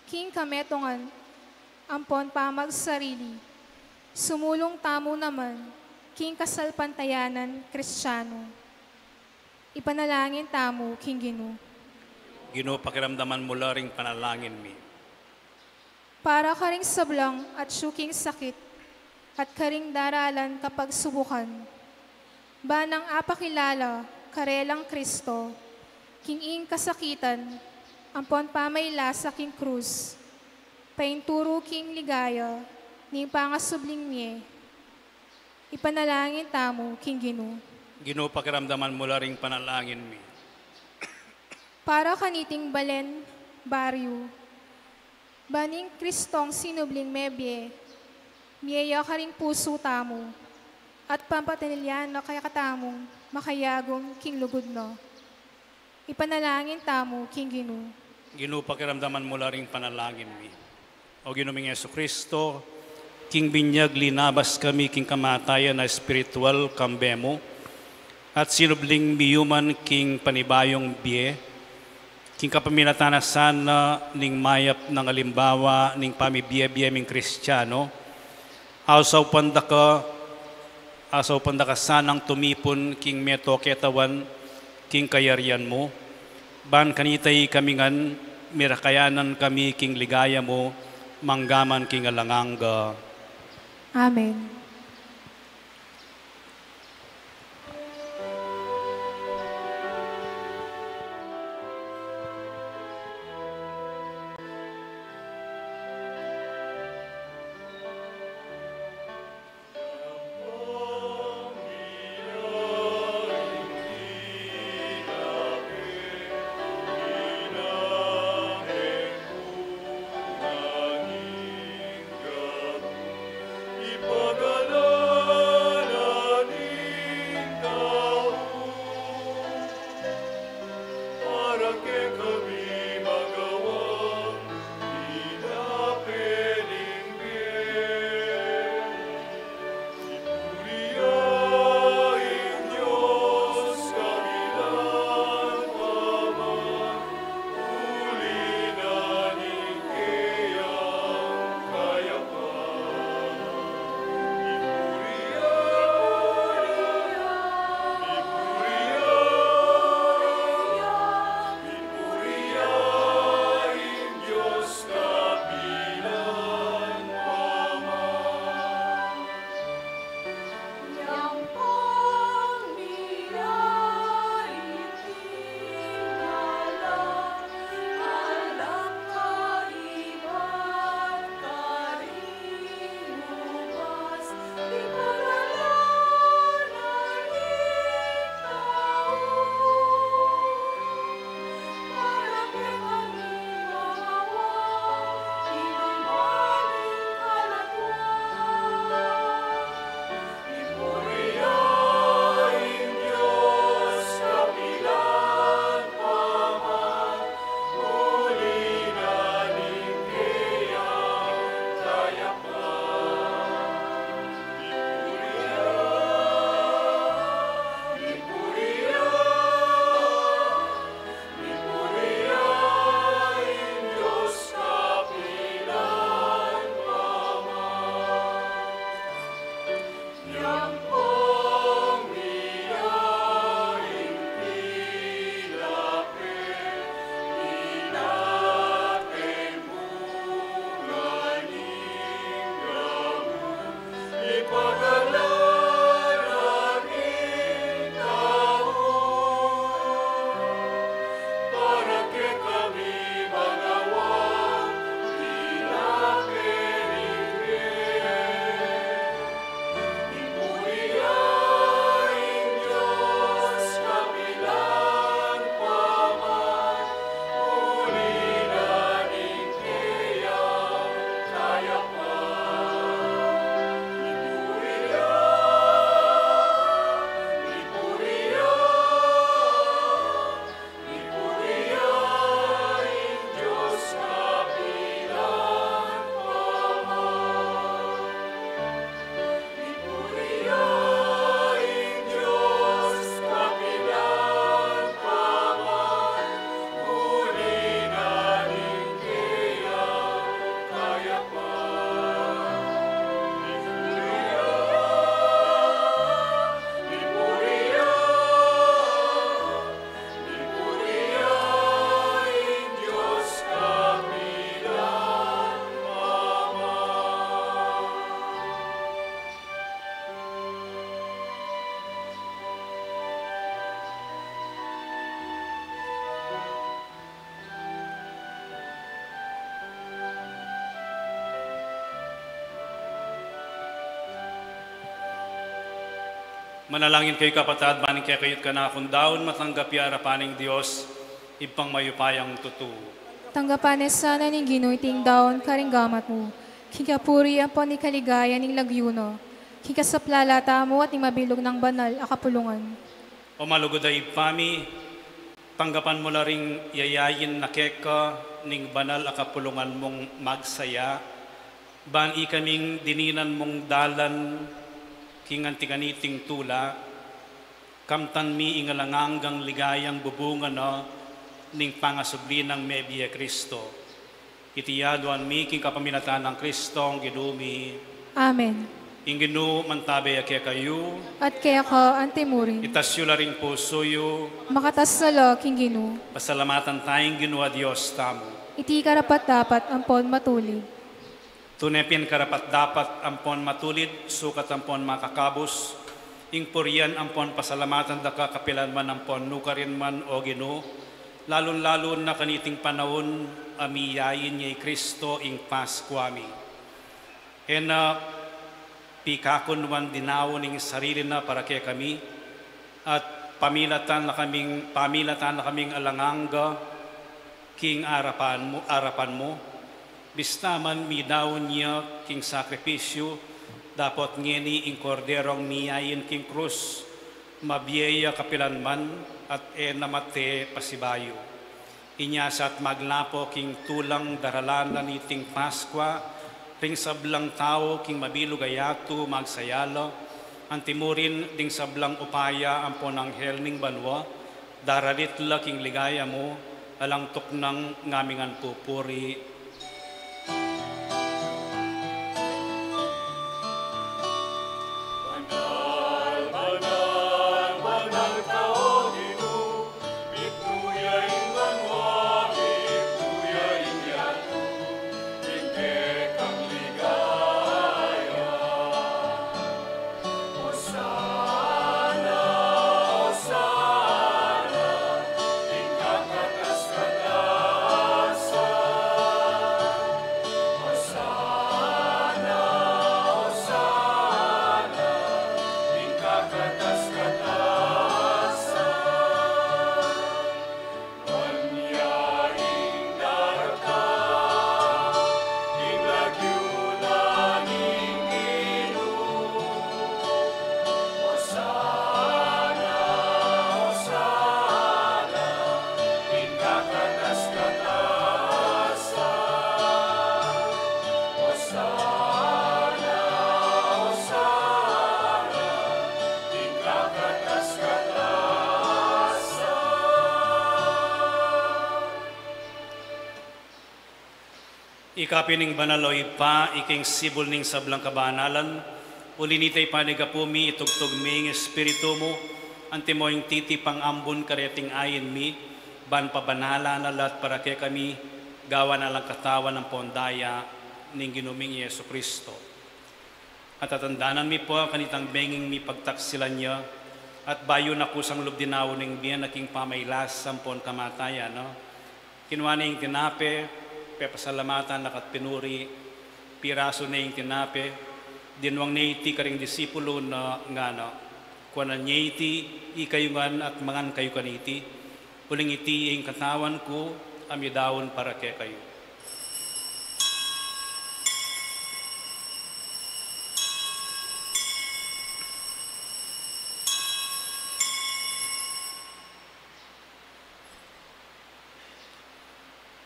king kametungan ampon pamagsarili, sumulung tamu naman king kasalpantayanan Kristiano. Ipanalangin tamu king Ginu. Ginu, pakiramdaman mu la ring panalangin mi. Para karing sablang atyu king sakit at karing daralan kapagsubukan, ban nang apakilala karelang Kristo king ing kasakitan ampon pamailasa king krus, painturu king ligaya ning pangasubling mie. Ipanalangin tamu king Ginu. Ginu, pakiramdaman mu la ring panalangin mi. Para kaniting balen, baryu, ban ing Kristong sinubling mebie, mie ya karing pusu tamu, at papatanilyan na kekatamung makayagum king lugud na. Ipanalangin tamu king Ginu. Ginu, pakiramdaman mu la ring panalangin mi. O Ginu ming Jesucristo, king binyag linabas kami king kamatayan a espiritual kambe mu, at sinubling miyuman king panibayung bie, king kapamilatan na sana ning mayap nang alimbawa ning pamibie-bie ming Kristiano, Asaupan da ka, asaupan da ka sanang tumipun king meto ketawan king kayarian mu, ban kanita ikami ngan mirakayanan kami king ligaya mu, manggaman king alang angga. Amen. Manalangin kayu, kapatad, ban ing kekayu't kanakung daun matanggap ya arapan ning Dios, Ibpang mayupayang tutu. Tanggapan na sana ning Ginu iting daun karing gamat mu, king kapurian ampon king kaligayan ning lagyu na, king kasaplalan tamu at ning mabilug nang banal a kapulungan. O malugud a Ibpa mi, tanggapan mu la ring yayain na keka ning banal a kapulungan mung magsaya, ban ikaming dininan mung dalan king anti kaniting tula, kamtan mi ing alang anggang ligayang bubunga na ning pangasubli nang mebie Kristo. Iti aduan mi king kapamilatan nang Kristong Ginu mi. Amen. Ing Ginu mantabe ya kekayu. At keka antimurin. Itas yu la ring pusu yu. Makatas na la king Ginu. Pasalamatan taya ing Ginu a Dios tamu. Iti karapat-dapat ampon matulid. Tune pin karapat-dapat ampon matulid, sukat ampon makakabus, ing purian ampon pasalamatan da ka kapilan man ampon nukarin man, O Ginu, lalun-lalu na kaniting panaun a miyain ya i Kristo ing Paskua mi. E na pikakun nuan dinaun ing sarili na para kekami, at pamilatan na kaming, pamilatan na kaming alang angga king arapan mu, arapan mu. Bista man midaun ya king sakripisyu, dapot ngeni ing Korderong miyain king krus, mabie ya kapilan man at e na mate pasibayu. Inya sa at maglapo king tulang daralan na niting Paskua, ring sablang tau king mabilug a yatu magsaya la, antimurin ding sablang upaya ampon anghel ning banua, daralit la king ligaya mu, alang tuknang ngamingan pupuri. Ika pin ing banal, o Ibpa, ika ing sibul ning sablang kabanalan, uli nita ipanyawad mi, itugtug mi ing Espiritu mu, antimo ing titipang ambun kareting ain mi, ban pabanalan na la at para kekami, gawan na lang katawan ampon daya ning Ginu ming Jesucristo. At tatandanan mi pu kanitang benging mipagtaksilan ya, at bayu na kusang lub dinaun ing bie na king pamailas ampon kamatayan na, kinua ne ing tinape, pepasalamatan na ka't pinuri, pirasu ne ing tinape, dinwang ne iti karing disipulu na ngana, kuanan ye iti ikayu ngan at mangan kayu kaniti, uling iti ing katawan ku a midaun para kekayu.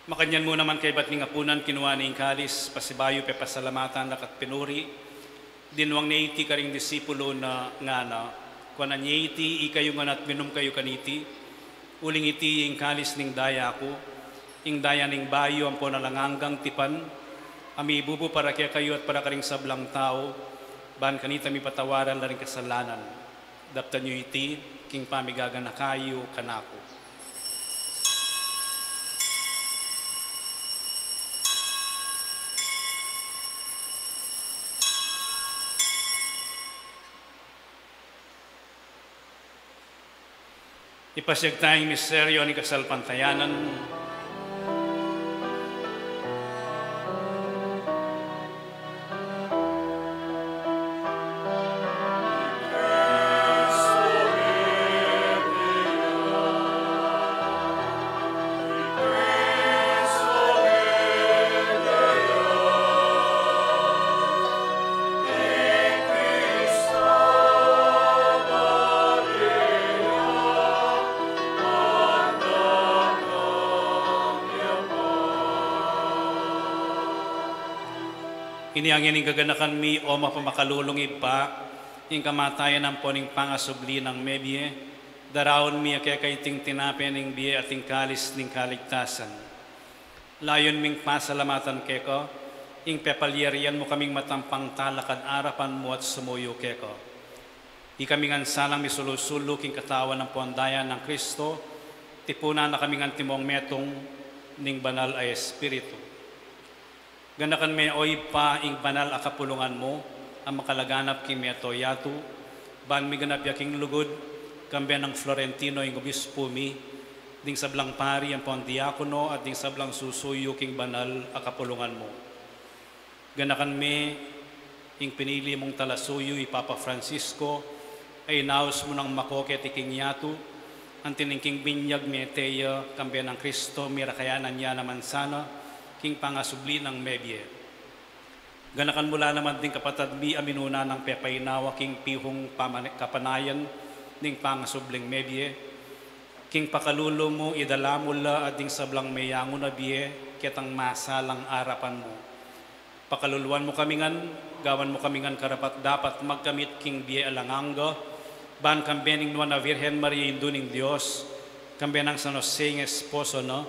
Makanyan mu naman kaybat ning apunan, kinua ne ing kalis, pasibayu pepasalamatan na ka't pinuri, dinwang ne iti karing disipulu na ngana, kuanan ye iti ikayu ngan at minum kayu kaniti, uling iti ing kalis ning daya ku, ing daya ning bayu ampon alang anggang tipan, a mibubu para kekayu at para karing sablang tau, ban kanita mipatawaran la ring kasalanan. Daptan yu iti king pamigaganaka yu kanaku. Ipasiag taya ing misteryu ning kasalpantayanan. Inya ngeni ing gaganakan mi, o mapamakalulung Ibpa, ing kamatayan ampon ing pangasubli nang mebie, daraun mi keka iting tinape ning bie at ing kalis ning kaligtasan. Layun ming pasalamatan keka ing pepalyarian mu kaming matampang talakad arapan mu at sumuyu keka. Ikami ngan sanang misulu-sulu king katawan ampon daya nang Kristo, tipunan na kaming antimong metung ning Banal a Espiritu. Ganakan me, o Ibpa, ing banal a kapulungan mu a makalaganap king mabilug a yatu, ban miganap ya king lugud, kambe nang Florentino ing obispu mi, ding sablang pari ampon diakono, at ding sablang susuyu king banal a kapulungan mu. Ganakan me ing pinili mung talasuyu, i Papa Francisco, a inaus mu nang mako keti king yatu, anti ning king binyag mete ya, kambe nang Kristo mirakayanan ya naman sana king pangasubli nang mebie. Ganakan mu la naman ding kapatad mi a minuna nang pepainawa king pihung pamane-, kapanayan ning pangasubling mebie, king pakalulu mu idala mu la at ding sablang meyangu na bie ketang masalang arapan mu. Pakaluluan mu kami ngan, gawan mu kami ngan karapat-dapat magkamit king bie alang angga, ban kambe ning Nuan a Virgen Maria, Indu ning Dios, kambe nang San Jose ing esposo na,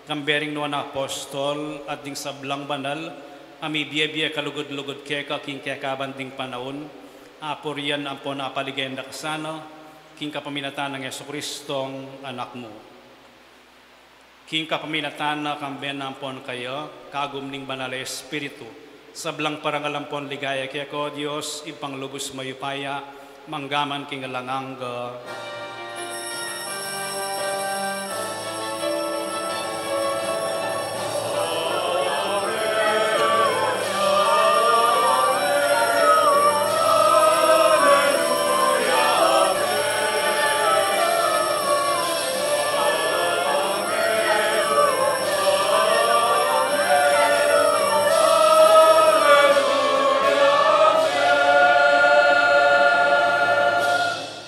kambe ring Nuan a Apostol, at ding sablang banal a mibie-bie kalugud-lugud keka king kekaban ding panaun, apurian ampon apaligayan da ka sana, king kapamilatan nang Jesucristong Anak mu. King kapamilatan na, kambe na ampon kaya, kagum ning Banal a Espiritu, sablang parangal ampon ligaya keka, o Dios, Ibpang lubus mayupaya, mangga man king alang angga.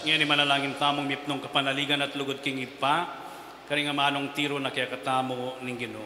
Ngeni manalangin tamung mipnung kapanaligan at lugud king Ibpa, karing amanung tiru na kekatamu ning Ginu.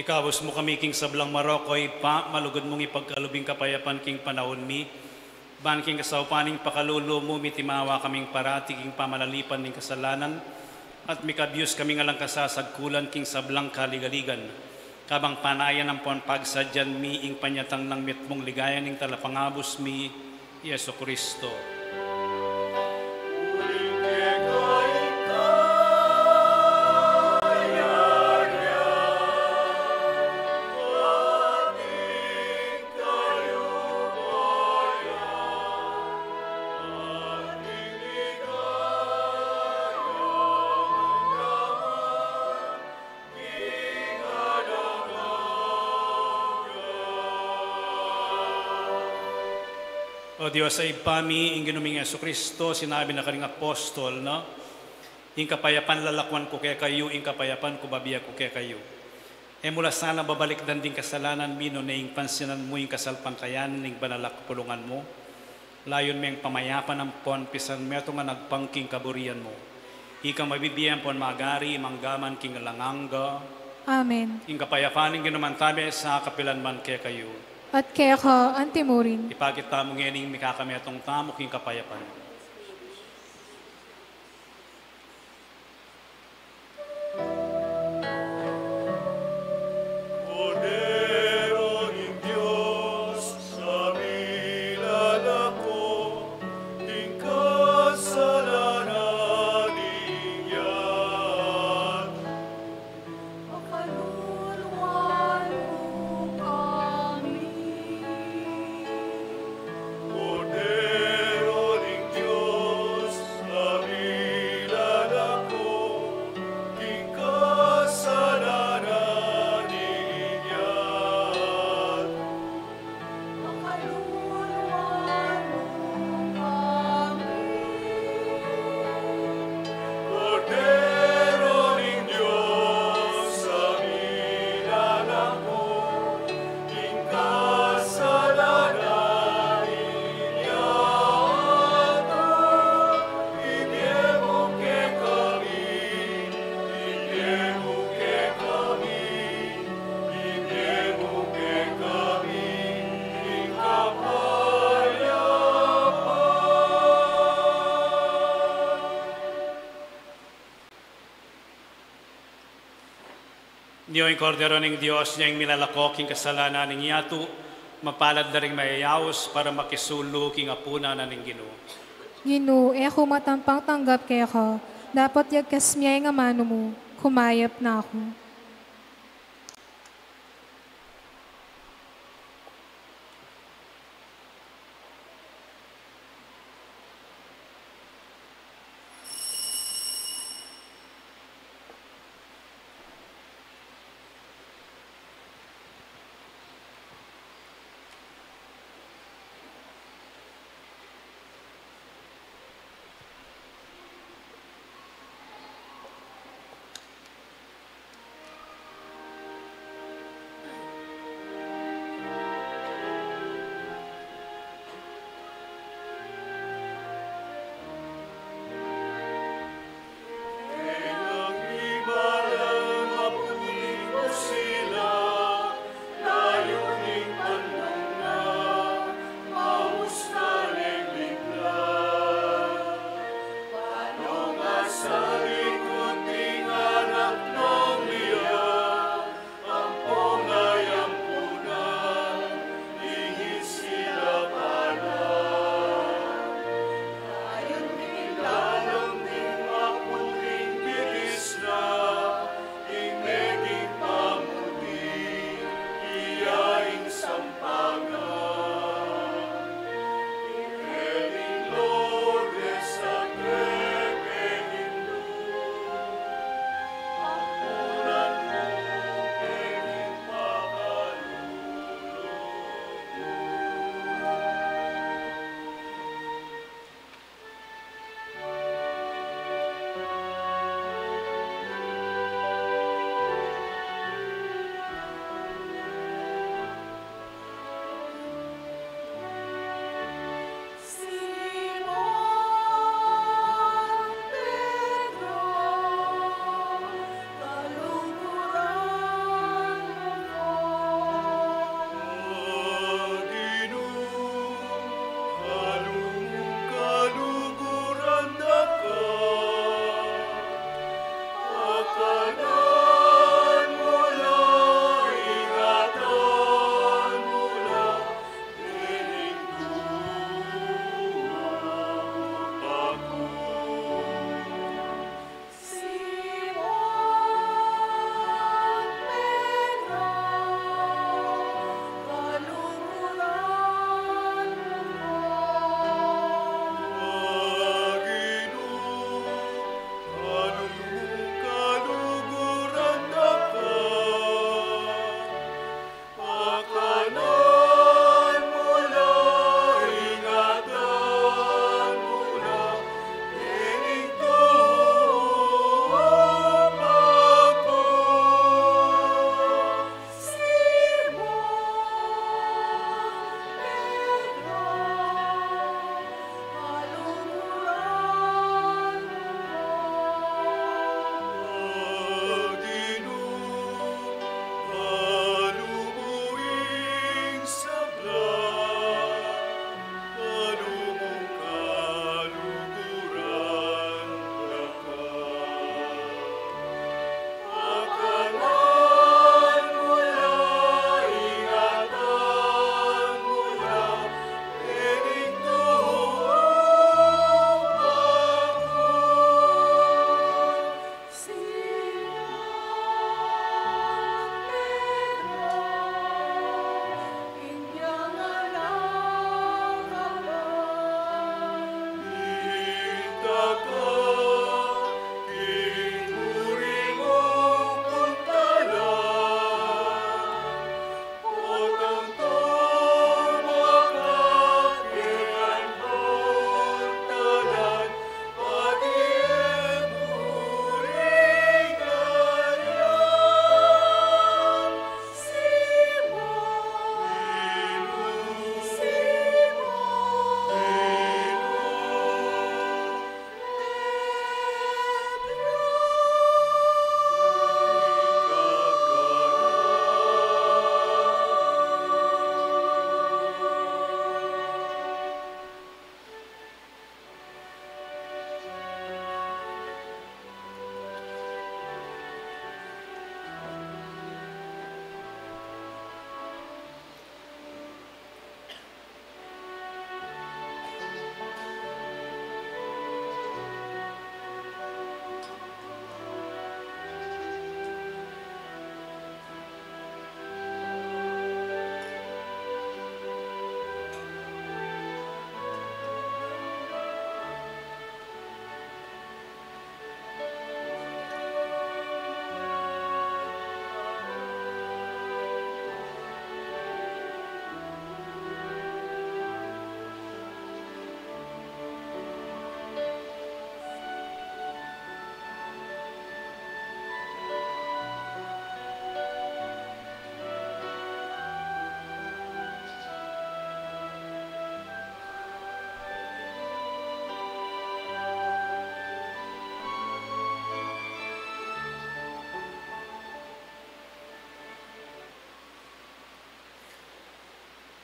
Ikabus mu kami king sablang marok, o Ibpa, malugud mung ipagkalub ing kapayapan king panaun mi, ban king kasaupan ning pakalulu mu, mitimawa kaming parati king pamalalipan ning kasalanan, at mikabius kaming alang kasasagkulan king sablang kaligaligan, kabang panayan ampon pagsadyan mi ing panyatang nang mitmung ligaya ning Talapangabus mi, Jesucristo. O Dios a Ibpa mi, ing Ginu ming Jesucristo, sinabi na karing apostol na, "Ing kapayapan lalakwan ku kekayu, ing kapayapan ku bibie ku kekayu." E mu la sana babalikdan ding kasalanan mi, nune ing pansinan mu ing kasalpantayanan ning banal a kapulungan mu. Layun meng pamayapan ampon pisan metung a agpang king kaburian mu. Ika mabibie ampon magari mangga man king alang angga. Amen. Ing kapayapan ning Ginu mantabe sa kapilan man kekayu. At keka antimurin. Ipakit tamu ngeni ing mikakametung tamu king kapayapan. Kordero ning Dios, a milalako king kasalanan ning yatu. Pakaluluan mu kami. Kordero ning Dios, a milalako king kasalanan ning yatu. Pakaluluan mu kami. Kordero ning Dios, a milalako king kasalanan ning yatu, ibie mu kekami, ibie mu kekami, ibie mu kekami ing kapayapan. Nyo ing Kordero ning Dios, nyo ing milalako king kasalanan ning yatu. Mapalad la ring mayayaus para makisulu king apunan na ning Ginu. Ginu, e ku matampang tanggap keka, dapot yagkas me ing amanu mu, kumayap na ku.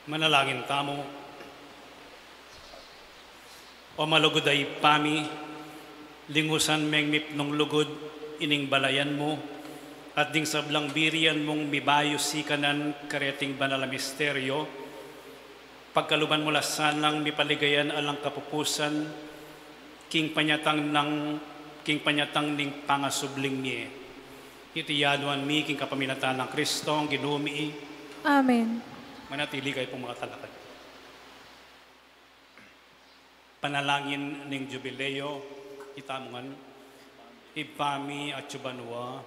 Manalangin tamu. O malugud a Ibpa mi, lingusan meng mipnung lugud ining balayan mu, at ding sablang birian mung mibayu sikanan kareting banal a misteryo, pagkaluban mu la sanang mipaligayan alang kapupusan, king panyatang nang, king panyatang ning pangasubling mie. Iti yaduan mi king kapaminatan nang Kristong Ginu mi. Amen. Manatili kayu pung makatalakad. Panalangin ning Jubileo, itamu ngan. Ibpa mi, atsu ka banua,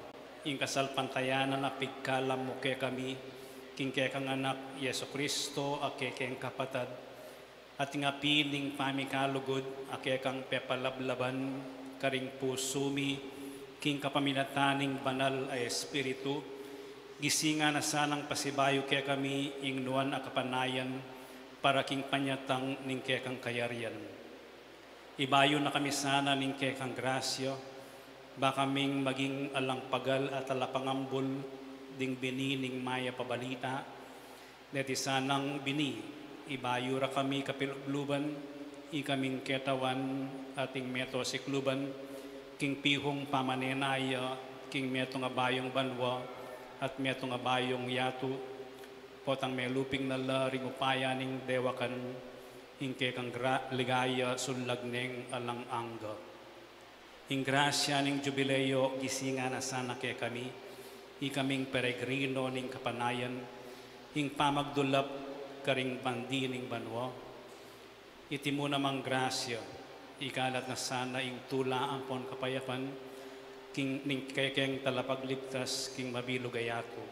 ing kasalpantayanan a pigkalam mu kekami, king kekang Anak, Jesu Kristo, a kekeng kapatad, at ing api ning pamikalugud, a kekang pepalablaban, karing pusu mi, king kapaminatan ning Banal a Espiritu, gisingan na sanang pasibayu kekami, ing nuan a kapanayan, para king panyatang ning kekang kayarian. Ibayu na kami sana ning kekang grasya, ba kaming maging alang pagal at talapangambul ding bini ning mayap a balita, neti sanang bini, ibayu ra kami kapilubluban, ikaming ketawan at ing meto sikluban, king pihung pamanenaya, king metung a bayung banua, at metung a bayung yatu, potang meluping na la ring upaya ning dewakan, ing kekang gra-, ligaya sullag neng alang angga. Ing grasya ning Jubileo gisingan na sana kekami, ikaming peregrino ning kapanayan, ing pamagdulap karing bandi ning banua. Iti mu namang grasya, ikalat na sana ing tula ampon kapayapan, king, ning kekeng talapagligtas, king mabilug a yatu.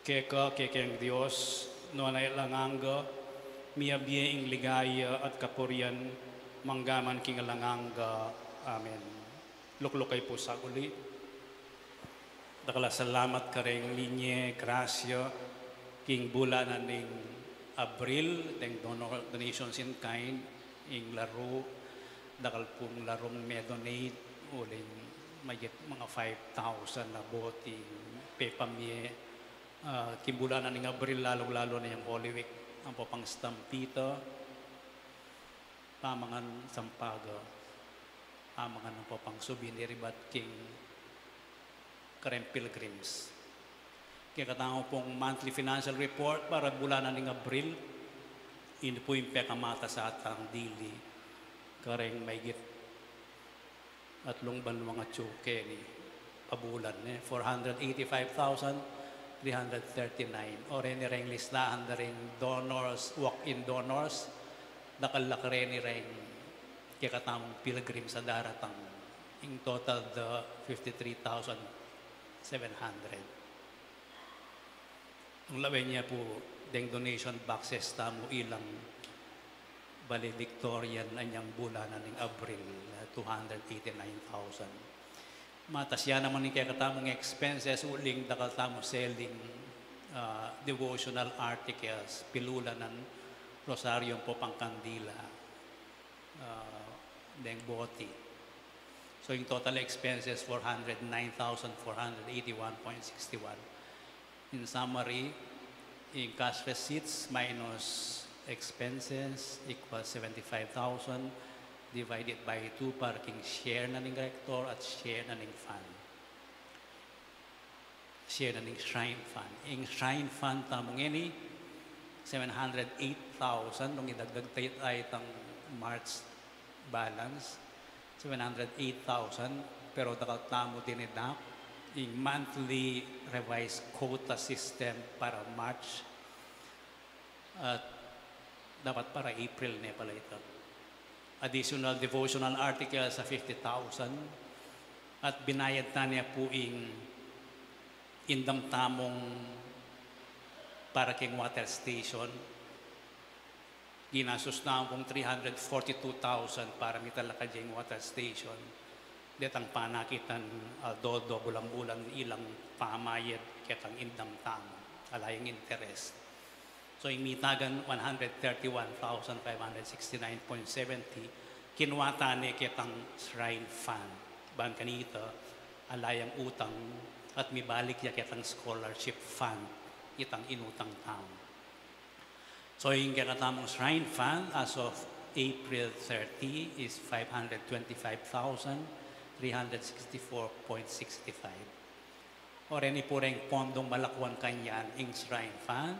Keka, kekeng Dios, nuan a alang angga, miyabie ing ligaya at kapurian, manggaman king alang angga. Amen. Lukluk kayu pu saguli. Dakal a salamat kareng minye grasya, king bulan na ning Abril, deng donor, donations in kind, ing laru, dakal pung larung me-donate, uling mayit mga five thousand na boti, pepamie, Ah, king bulan na ning Abril, lalu-lalu na yang Holy Week, ampo pang stampita, pamangan sampaga, pamangan ampo pang souvenir ibat king kareng pilgrims. Kekatamu pung monthly financial report para bulan na ning Abril, ini pu ing pekamatas a tang dili kareng mayigit atlung banwang atsu keni, pabulan, e, four hundred eighty-five thousand three hundred thirty-nine. O reni reng listahan da ring donors, walk-in donors, dakal la kareni reng kekatamung pilgrims a daratang. Ing total da fifty-three thousand seven hundred. Nung lawen ya pu, deng donation boxes tamu ilang valedictorian anyang bulan na ning Abril, ah, two hundred eighty-nine thousand. Matas ya naman ing kekatamung expenses, uling dakal tamu selling, ah, devotional articles, pilulanan, rosario ampo pang kandila, ah, deng boti. So, ing total expenses, four hundred nine thousand four hundred eighty-one point six one. In summary, ing cash receipts minus expenses equals seventy-five thousand divided by two para king share na ning rector at share na ning fund. Share na ning shrine fund. Ing shrine fund tamu ngeni, seven hundred eight thousand, nung idagdag tayu itang March balance, seven hundred eight thousand, pero dakal tamu dineduct ing monthly revised quota system para March, at dapat para April ne pala ita. Additional devotional articles a fifty thousand, at binayad ta ne pu ing indang tamung para king water station. Ginastus na pung three hundred forty-two thousand para mitalakad ya ing water station. Detang panakitan, aldo-aldo, bulan-bulan, ilang pamayad ketang indang tamu, ala yang interest. So, ing mitagan one hundred thirty-one thousand five hundred sixty-nine point seventy, kinua ta ne ketang shrine fund. Ban kanita, ala yang utang at mibalik ya ketang scholarship fund, itang inutang tamu. So, ing kekatamung shrine fund as of April thirty is five hundred twenty-five thousand three hundred sixty-four point sixty-five. O reni pu reng pondung malakwan kanyan ing shrine fund,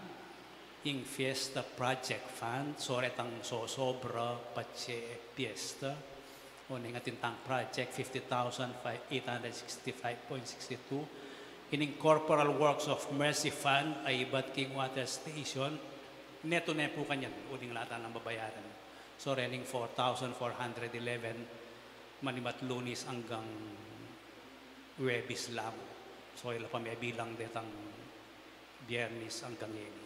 ing fiesta project fund, so retang sosobra patse fiesta, o neng atin tang project, fifty thousand eight hundred sixty-five point sixty-two. Ining Corporal Works of Mercy Fund, a ibat king water station, neto ne pu kanyan, uling lata nang babayaran. So, rening four thousand four hundred eleven, manibat Lunis anggang Huwebes lang. So, ila pa mebilang detang Biernes anggang ngeni.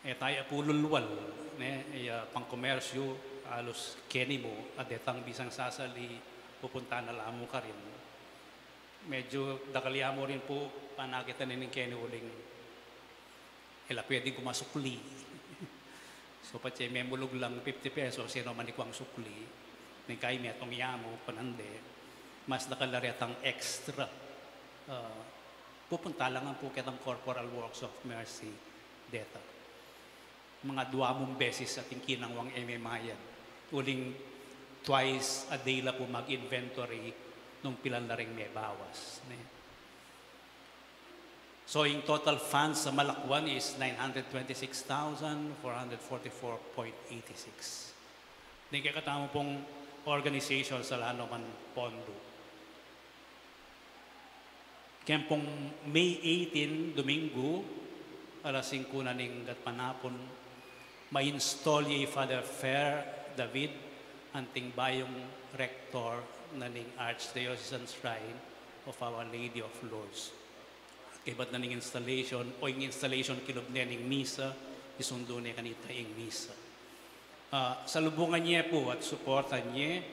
E taya pu lulwal, ne, e, a, pangkomersyu, alus keni mu, a detang bisang sasali, pupunta na la mu karin. Medyu dakal ya mu rin pu, panakit na ning keni uling. Ila pwedeng kumasukli. So, patse memulug lang fifty pesos, sino man ikwang sukli. Ning kai metung ya mu, panande. Mas dakal la retang extra. A, pupunta la ngan pu ketang Corporal Works of Mercy deta. Mga dua mung beses ating kinangwang e me mayad. Uling twice a day la pu mag-inventory nung pilan la ring mebawas, ne? So, ing total funds a malakwan is nine hundred twenty-six thousand four hundred forty-four point eighty-six. Ning kekatamu pung organization, ala no man pondo. Keng pung May eighteen, Domingo, alas singku na ning gatpanapun, ma-install ye i Father Fer David, anting bayung rector na ning Archdiocesan Shrine of Our Lady of Lourdes. Kaybat na ning installation, o ing installation kilub ne ning misa, isundu ne kanita ing misa. A, salubungan ye pu at suportan ye,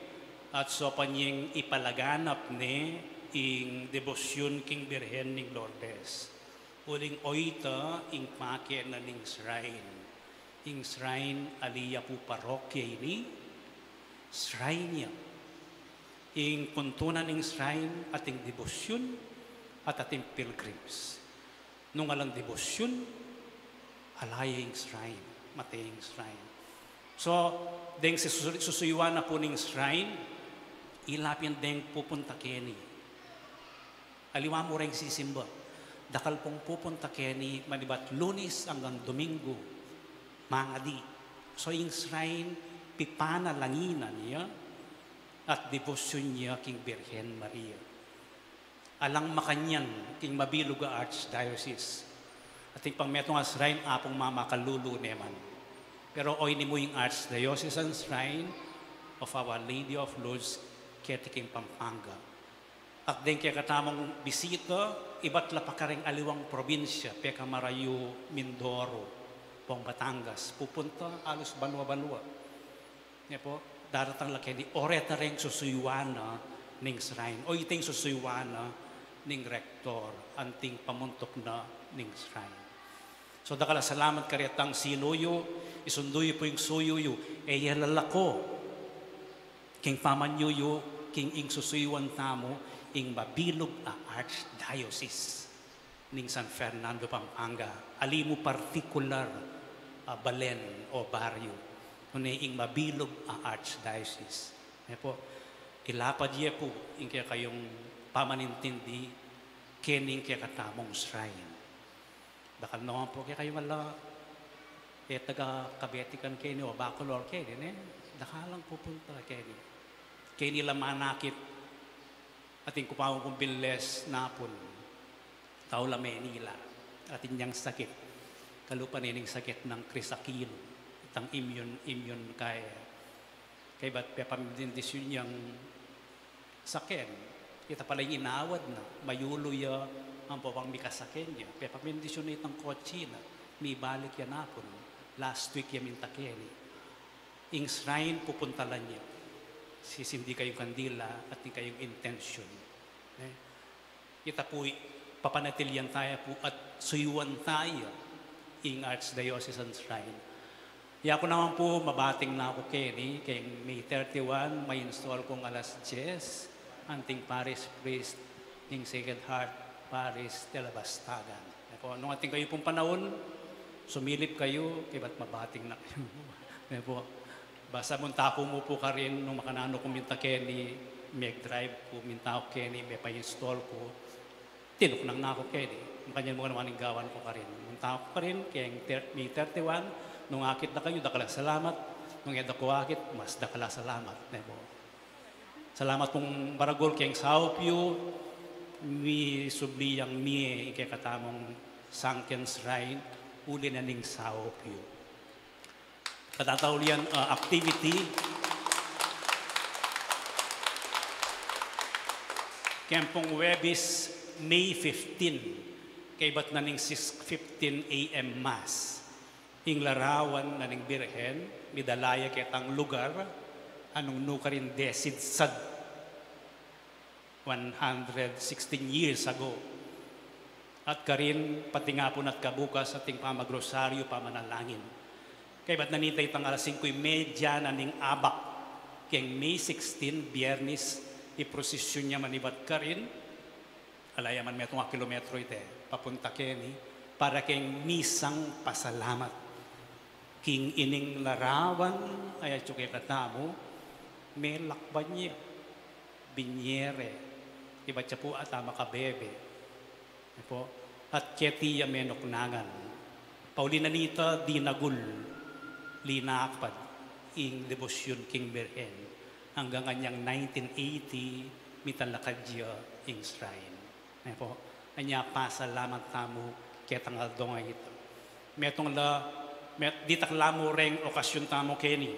at saupan yeng ipalaganap ne ing debosyun king Birhen ning Lourdes. Uling oyta ing pake na ning shrine. Ing shrine, ali ya pu parokya ini, shrine ya. Ing puntunan ning shrine, ating debosyun, at ating pilgrims. Nung alang debosyun, ala ya ing shrine, mate ing shrine. So, deng susu-, susuyuan na pu ning shrine, ila pin deng pupunta keni. Aliwa mu reng sisimba. Dakal pung pupunta keni, manibat Lunis anggang Domingo, mangadi. So, ing shrine, pipanalanginan ya, at debosyun ya king Birhen Maria. Alang makanyan king mabilug a archdiocese. Ating pang metung a shrine, apung mamakalulu ne man. Pero oyni mu ing Archdiocesan Shrine of Our Lady of Lourdes, keti king Pampanga. At deng kekatamung bisita, ibat la pa kareng aliwang probinsya, peka marayu Mindoro, pung Batangas, pupunta alus banua-banua. Ne pu, daratang la keni, o reta reng susuyuan na ning shrine. O ita ing susuyuan na ning rector, anting pamuntuk na ning shrine. So, dakal a salamat karetang sinuyu, isundu yu pu ing suyu yu, e ya lalako king pamanyuyu, king ing susuyuan tamu, ing mabilug a archdiocese ning San Fernando, Pampanga, ali mu partikular a balen o baryu, nune ing mabilug a archdiocese. Ne pu, ilapad ye pu ing kekayung pamanintindi keni ing kekatamung shrine. Dakal naman pu kekayung ala, e taga Kabetikan keni o Bacolor keni, ne? Dakal lang pupunta keni. Keni la manakit, atin ku pa kung binles napun, tau la Manila, atin yang sakit, kalupa ne ning sakit nang Chris Aquino, itang immune, immune kaya. Kaybat pepamendisyun yang saken, ita pala ing inawad na, mayulu ya, ampo pang mikasaken ya, pepamendisyun na itang kotse na, mibalik ya napun, last week ya minta keni. Ing shrine pupuntalan ya. Sisindi kayung kandila at ing kayung intention. Ne? Ita pu, papanatilian taya pu at suyuan taya ing Archdiocesan Shrine. Ya ku naman pu, mabating na ku keni, keng May thirty-one, ma-install kung alas diyes, anting parish priest ning Sacred Heart Parish de la Bastagan. Ako, nung atin kayu pung panaun, Sumilip kayu, kaybat mabating na kayu. Ne pu. Basta munta ku mu pu karin, nung makananu ku minta keni, meg-drive ku, minta ku keni, mepa-install ku. Tinuknang na ku keni. Makanyan mu naman ing gawan ku karin. Munta ku karin, keng ter-, May thirty-one, nung akit da kayu, dakal a salamat. Nung e da ku akit, mas dakal a salamat. Ne pu. Salamat pung maragul keng saup yu, misubli yang mie ing kekatamung sunken shrine, uli na ning saup yu. Katataulian, ah, activity, keng pung Huwebes, May fifteen, kaybat na ning six fifteen A M Mass. Ing larawan na ning Birhen, midala ya ketang lugar, a nung nu karin desidsad, one hundred sixteen years ago. At karin, patingapun at kabukas ating pamagrosaryu, pamanalangin. Kaybat na nita itang alas singko y media na ning abak, keng May sixteen, Biyernes, iprosesyon ya manibat karin, ala ya man metung a kilometro ite, papunta keni, para keng misang pasalamat. King ining larawan a yatsu kekatamu, melakban ya, binie re, ibat ya pu ata makabebe. Apo, at keti ya menuknangan. Pauli na nita dinagul, linakad, ing debosyun king Birhen. Anggang anyang nineteen eighty, mitalakad ya ing shrine. Apo, anya pasalamat tamu ketang aldo a ita. Metung la, met-, ditak la mu reng okasyun tamu keni.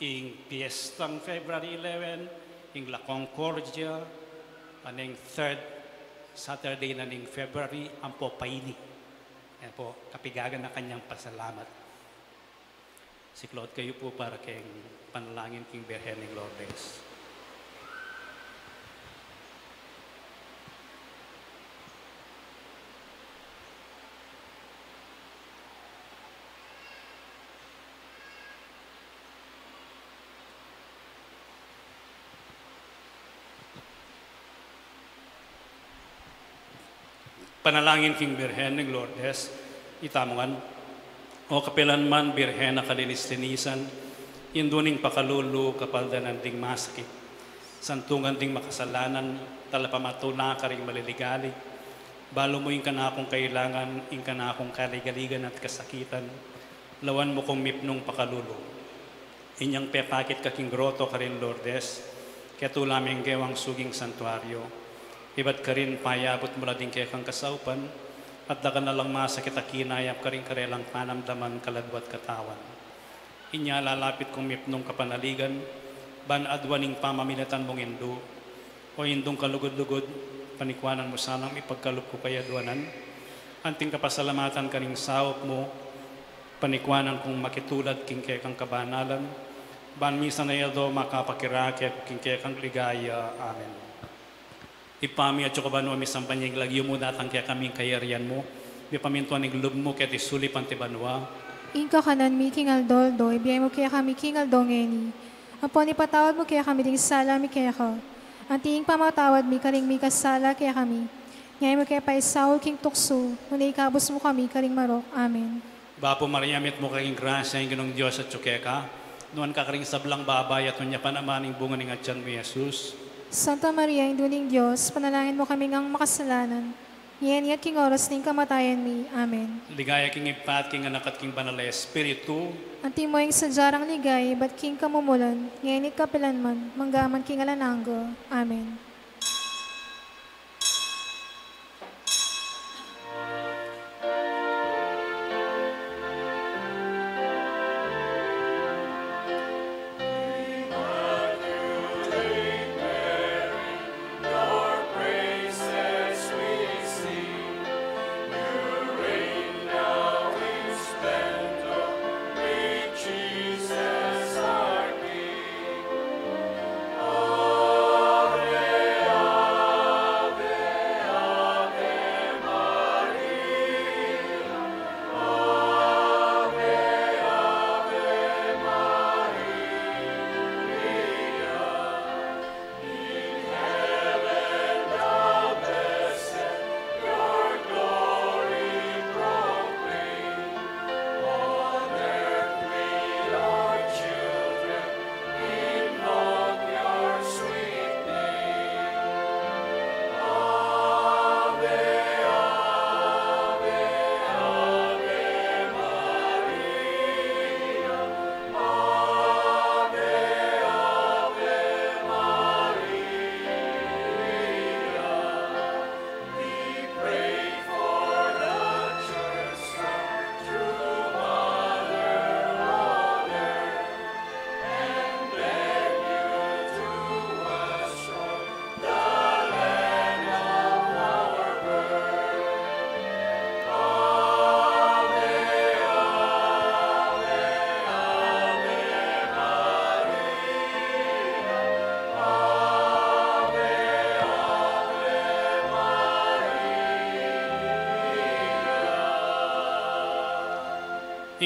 Ing piestang February eleven, ing La Concordia, a ning third Saturday na ning February, ampo paini. Ayan po, kapigagan na kanyang pasalamat. Siklaud kayu pu para keng panalangin king Birhen ning Lourdes. Panalangin king Birhen ning Lourdes, itamu ngan. O kapilan man Birhen a kalinis-linisan, indu ning pakalulu, kapaldanan ding masakit, santungan ding makasalanan, talapamatula karing maliligalig, balu mu ing kanakung kailangan, ing kanakung kaligaligan at kasakitan, lawan mu kung mipnung pakalulu. Inyang pepakit ka king groto karin Lourdes, ketula meng gewang suging santuario. Ibat karin payabut mu la ding kekang kasaupan, at dakal na lang masakit a kinayap karing karelang panamdaman, kaladwa at katawan. Inya lalapit kung mipnung kapanaligan, ban aduan ing pamamilatan mung indu, O Indung kalugud-lugud, panikuanan mu sanang ipagkalub ku kaya aduanan anting kapasalamatan karing saup mu, panikuanan kung makitulad king kekang kabanalan, ban misan a aldo makapakirake ku king kekang ligaya. Amen. Ibpa mi, atsu ka banua, misamban ya ing lagyu mu, datang kekami ing kayarian mu, mipamintuan ing lub mu keti sulip anti banua. Ing kakanan mi king aldo-aldo, ibie mu kekami king aldo ngeni. Ampon ipatawad mu kekami ding sala mi keka, anti ing pamamatawad mi karing mikasala kekami. Nune mu ke paisaul king tuksu, nune ikabus mu kami karing marok. Amen. Bapu Maria, mitmu ka king grasya, ing Ginung Dios atsu keka. Nuan ka karing sablang babai, at nuan ya pa naman ing bunga ning atian mu, i Jesus. Santa Maria, Indu ning Dios, ipanalangin mu kaming makasalanan, ngeni at king oras ning kamatayan mi. Amen. Ligaya king Ibpa at king Anak at king Banal a Espiritu. Antimo ing sadya rang ligaya ibat king kamumulan, ngeni at kapilan man, manggaman king alang angga. Amen.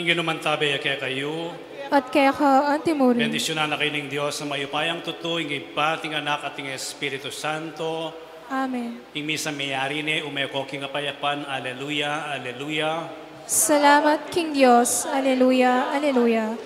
Ing Ginu mantabe ya kekayu. At keka antimurin. Bendisyunan na kayu ning Dios a mayupayang tutu, ing Ibpa, at ing Anak, at ing Espiritu Santo. Amen. Ing misa meyari ne, ume ko king kapayapan. Aleluya, aleluya. Salamat king Dios. Aleluya, aleluya.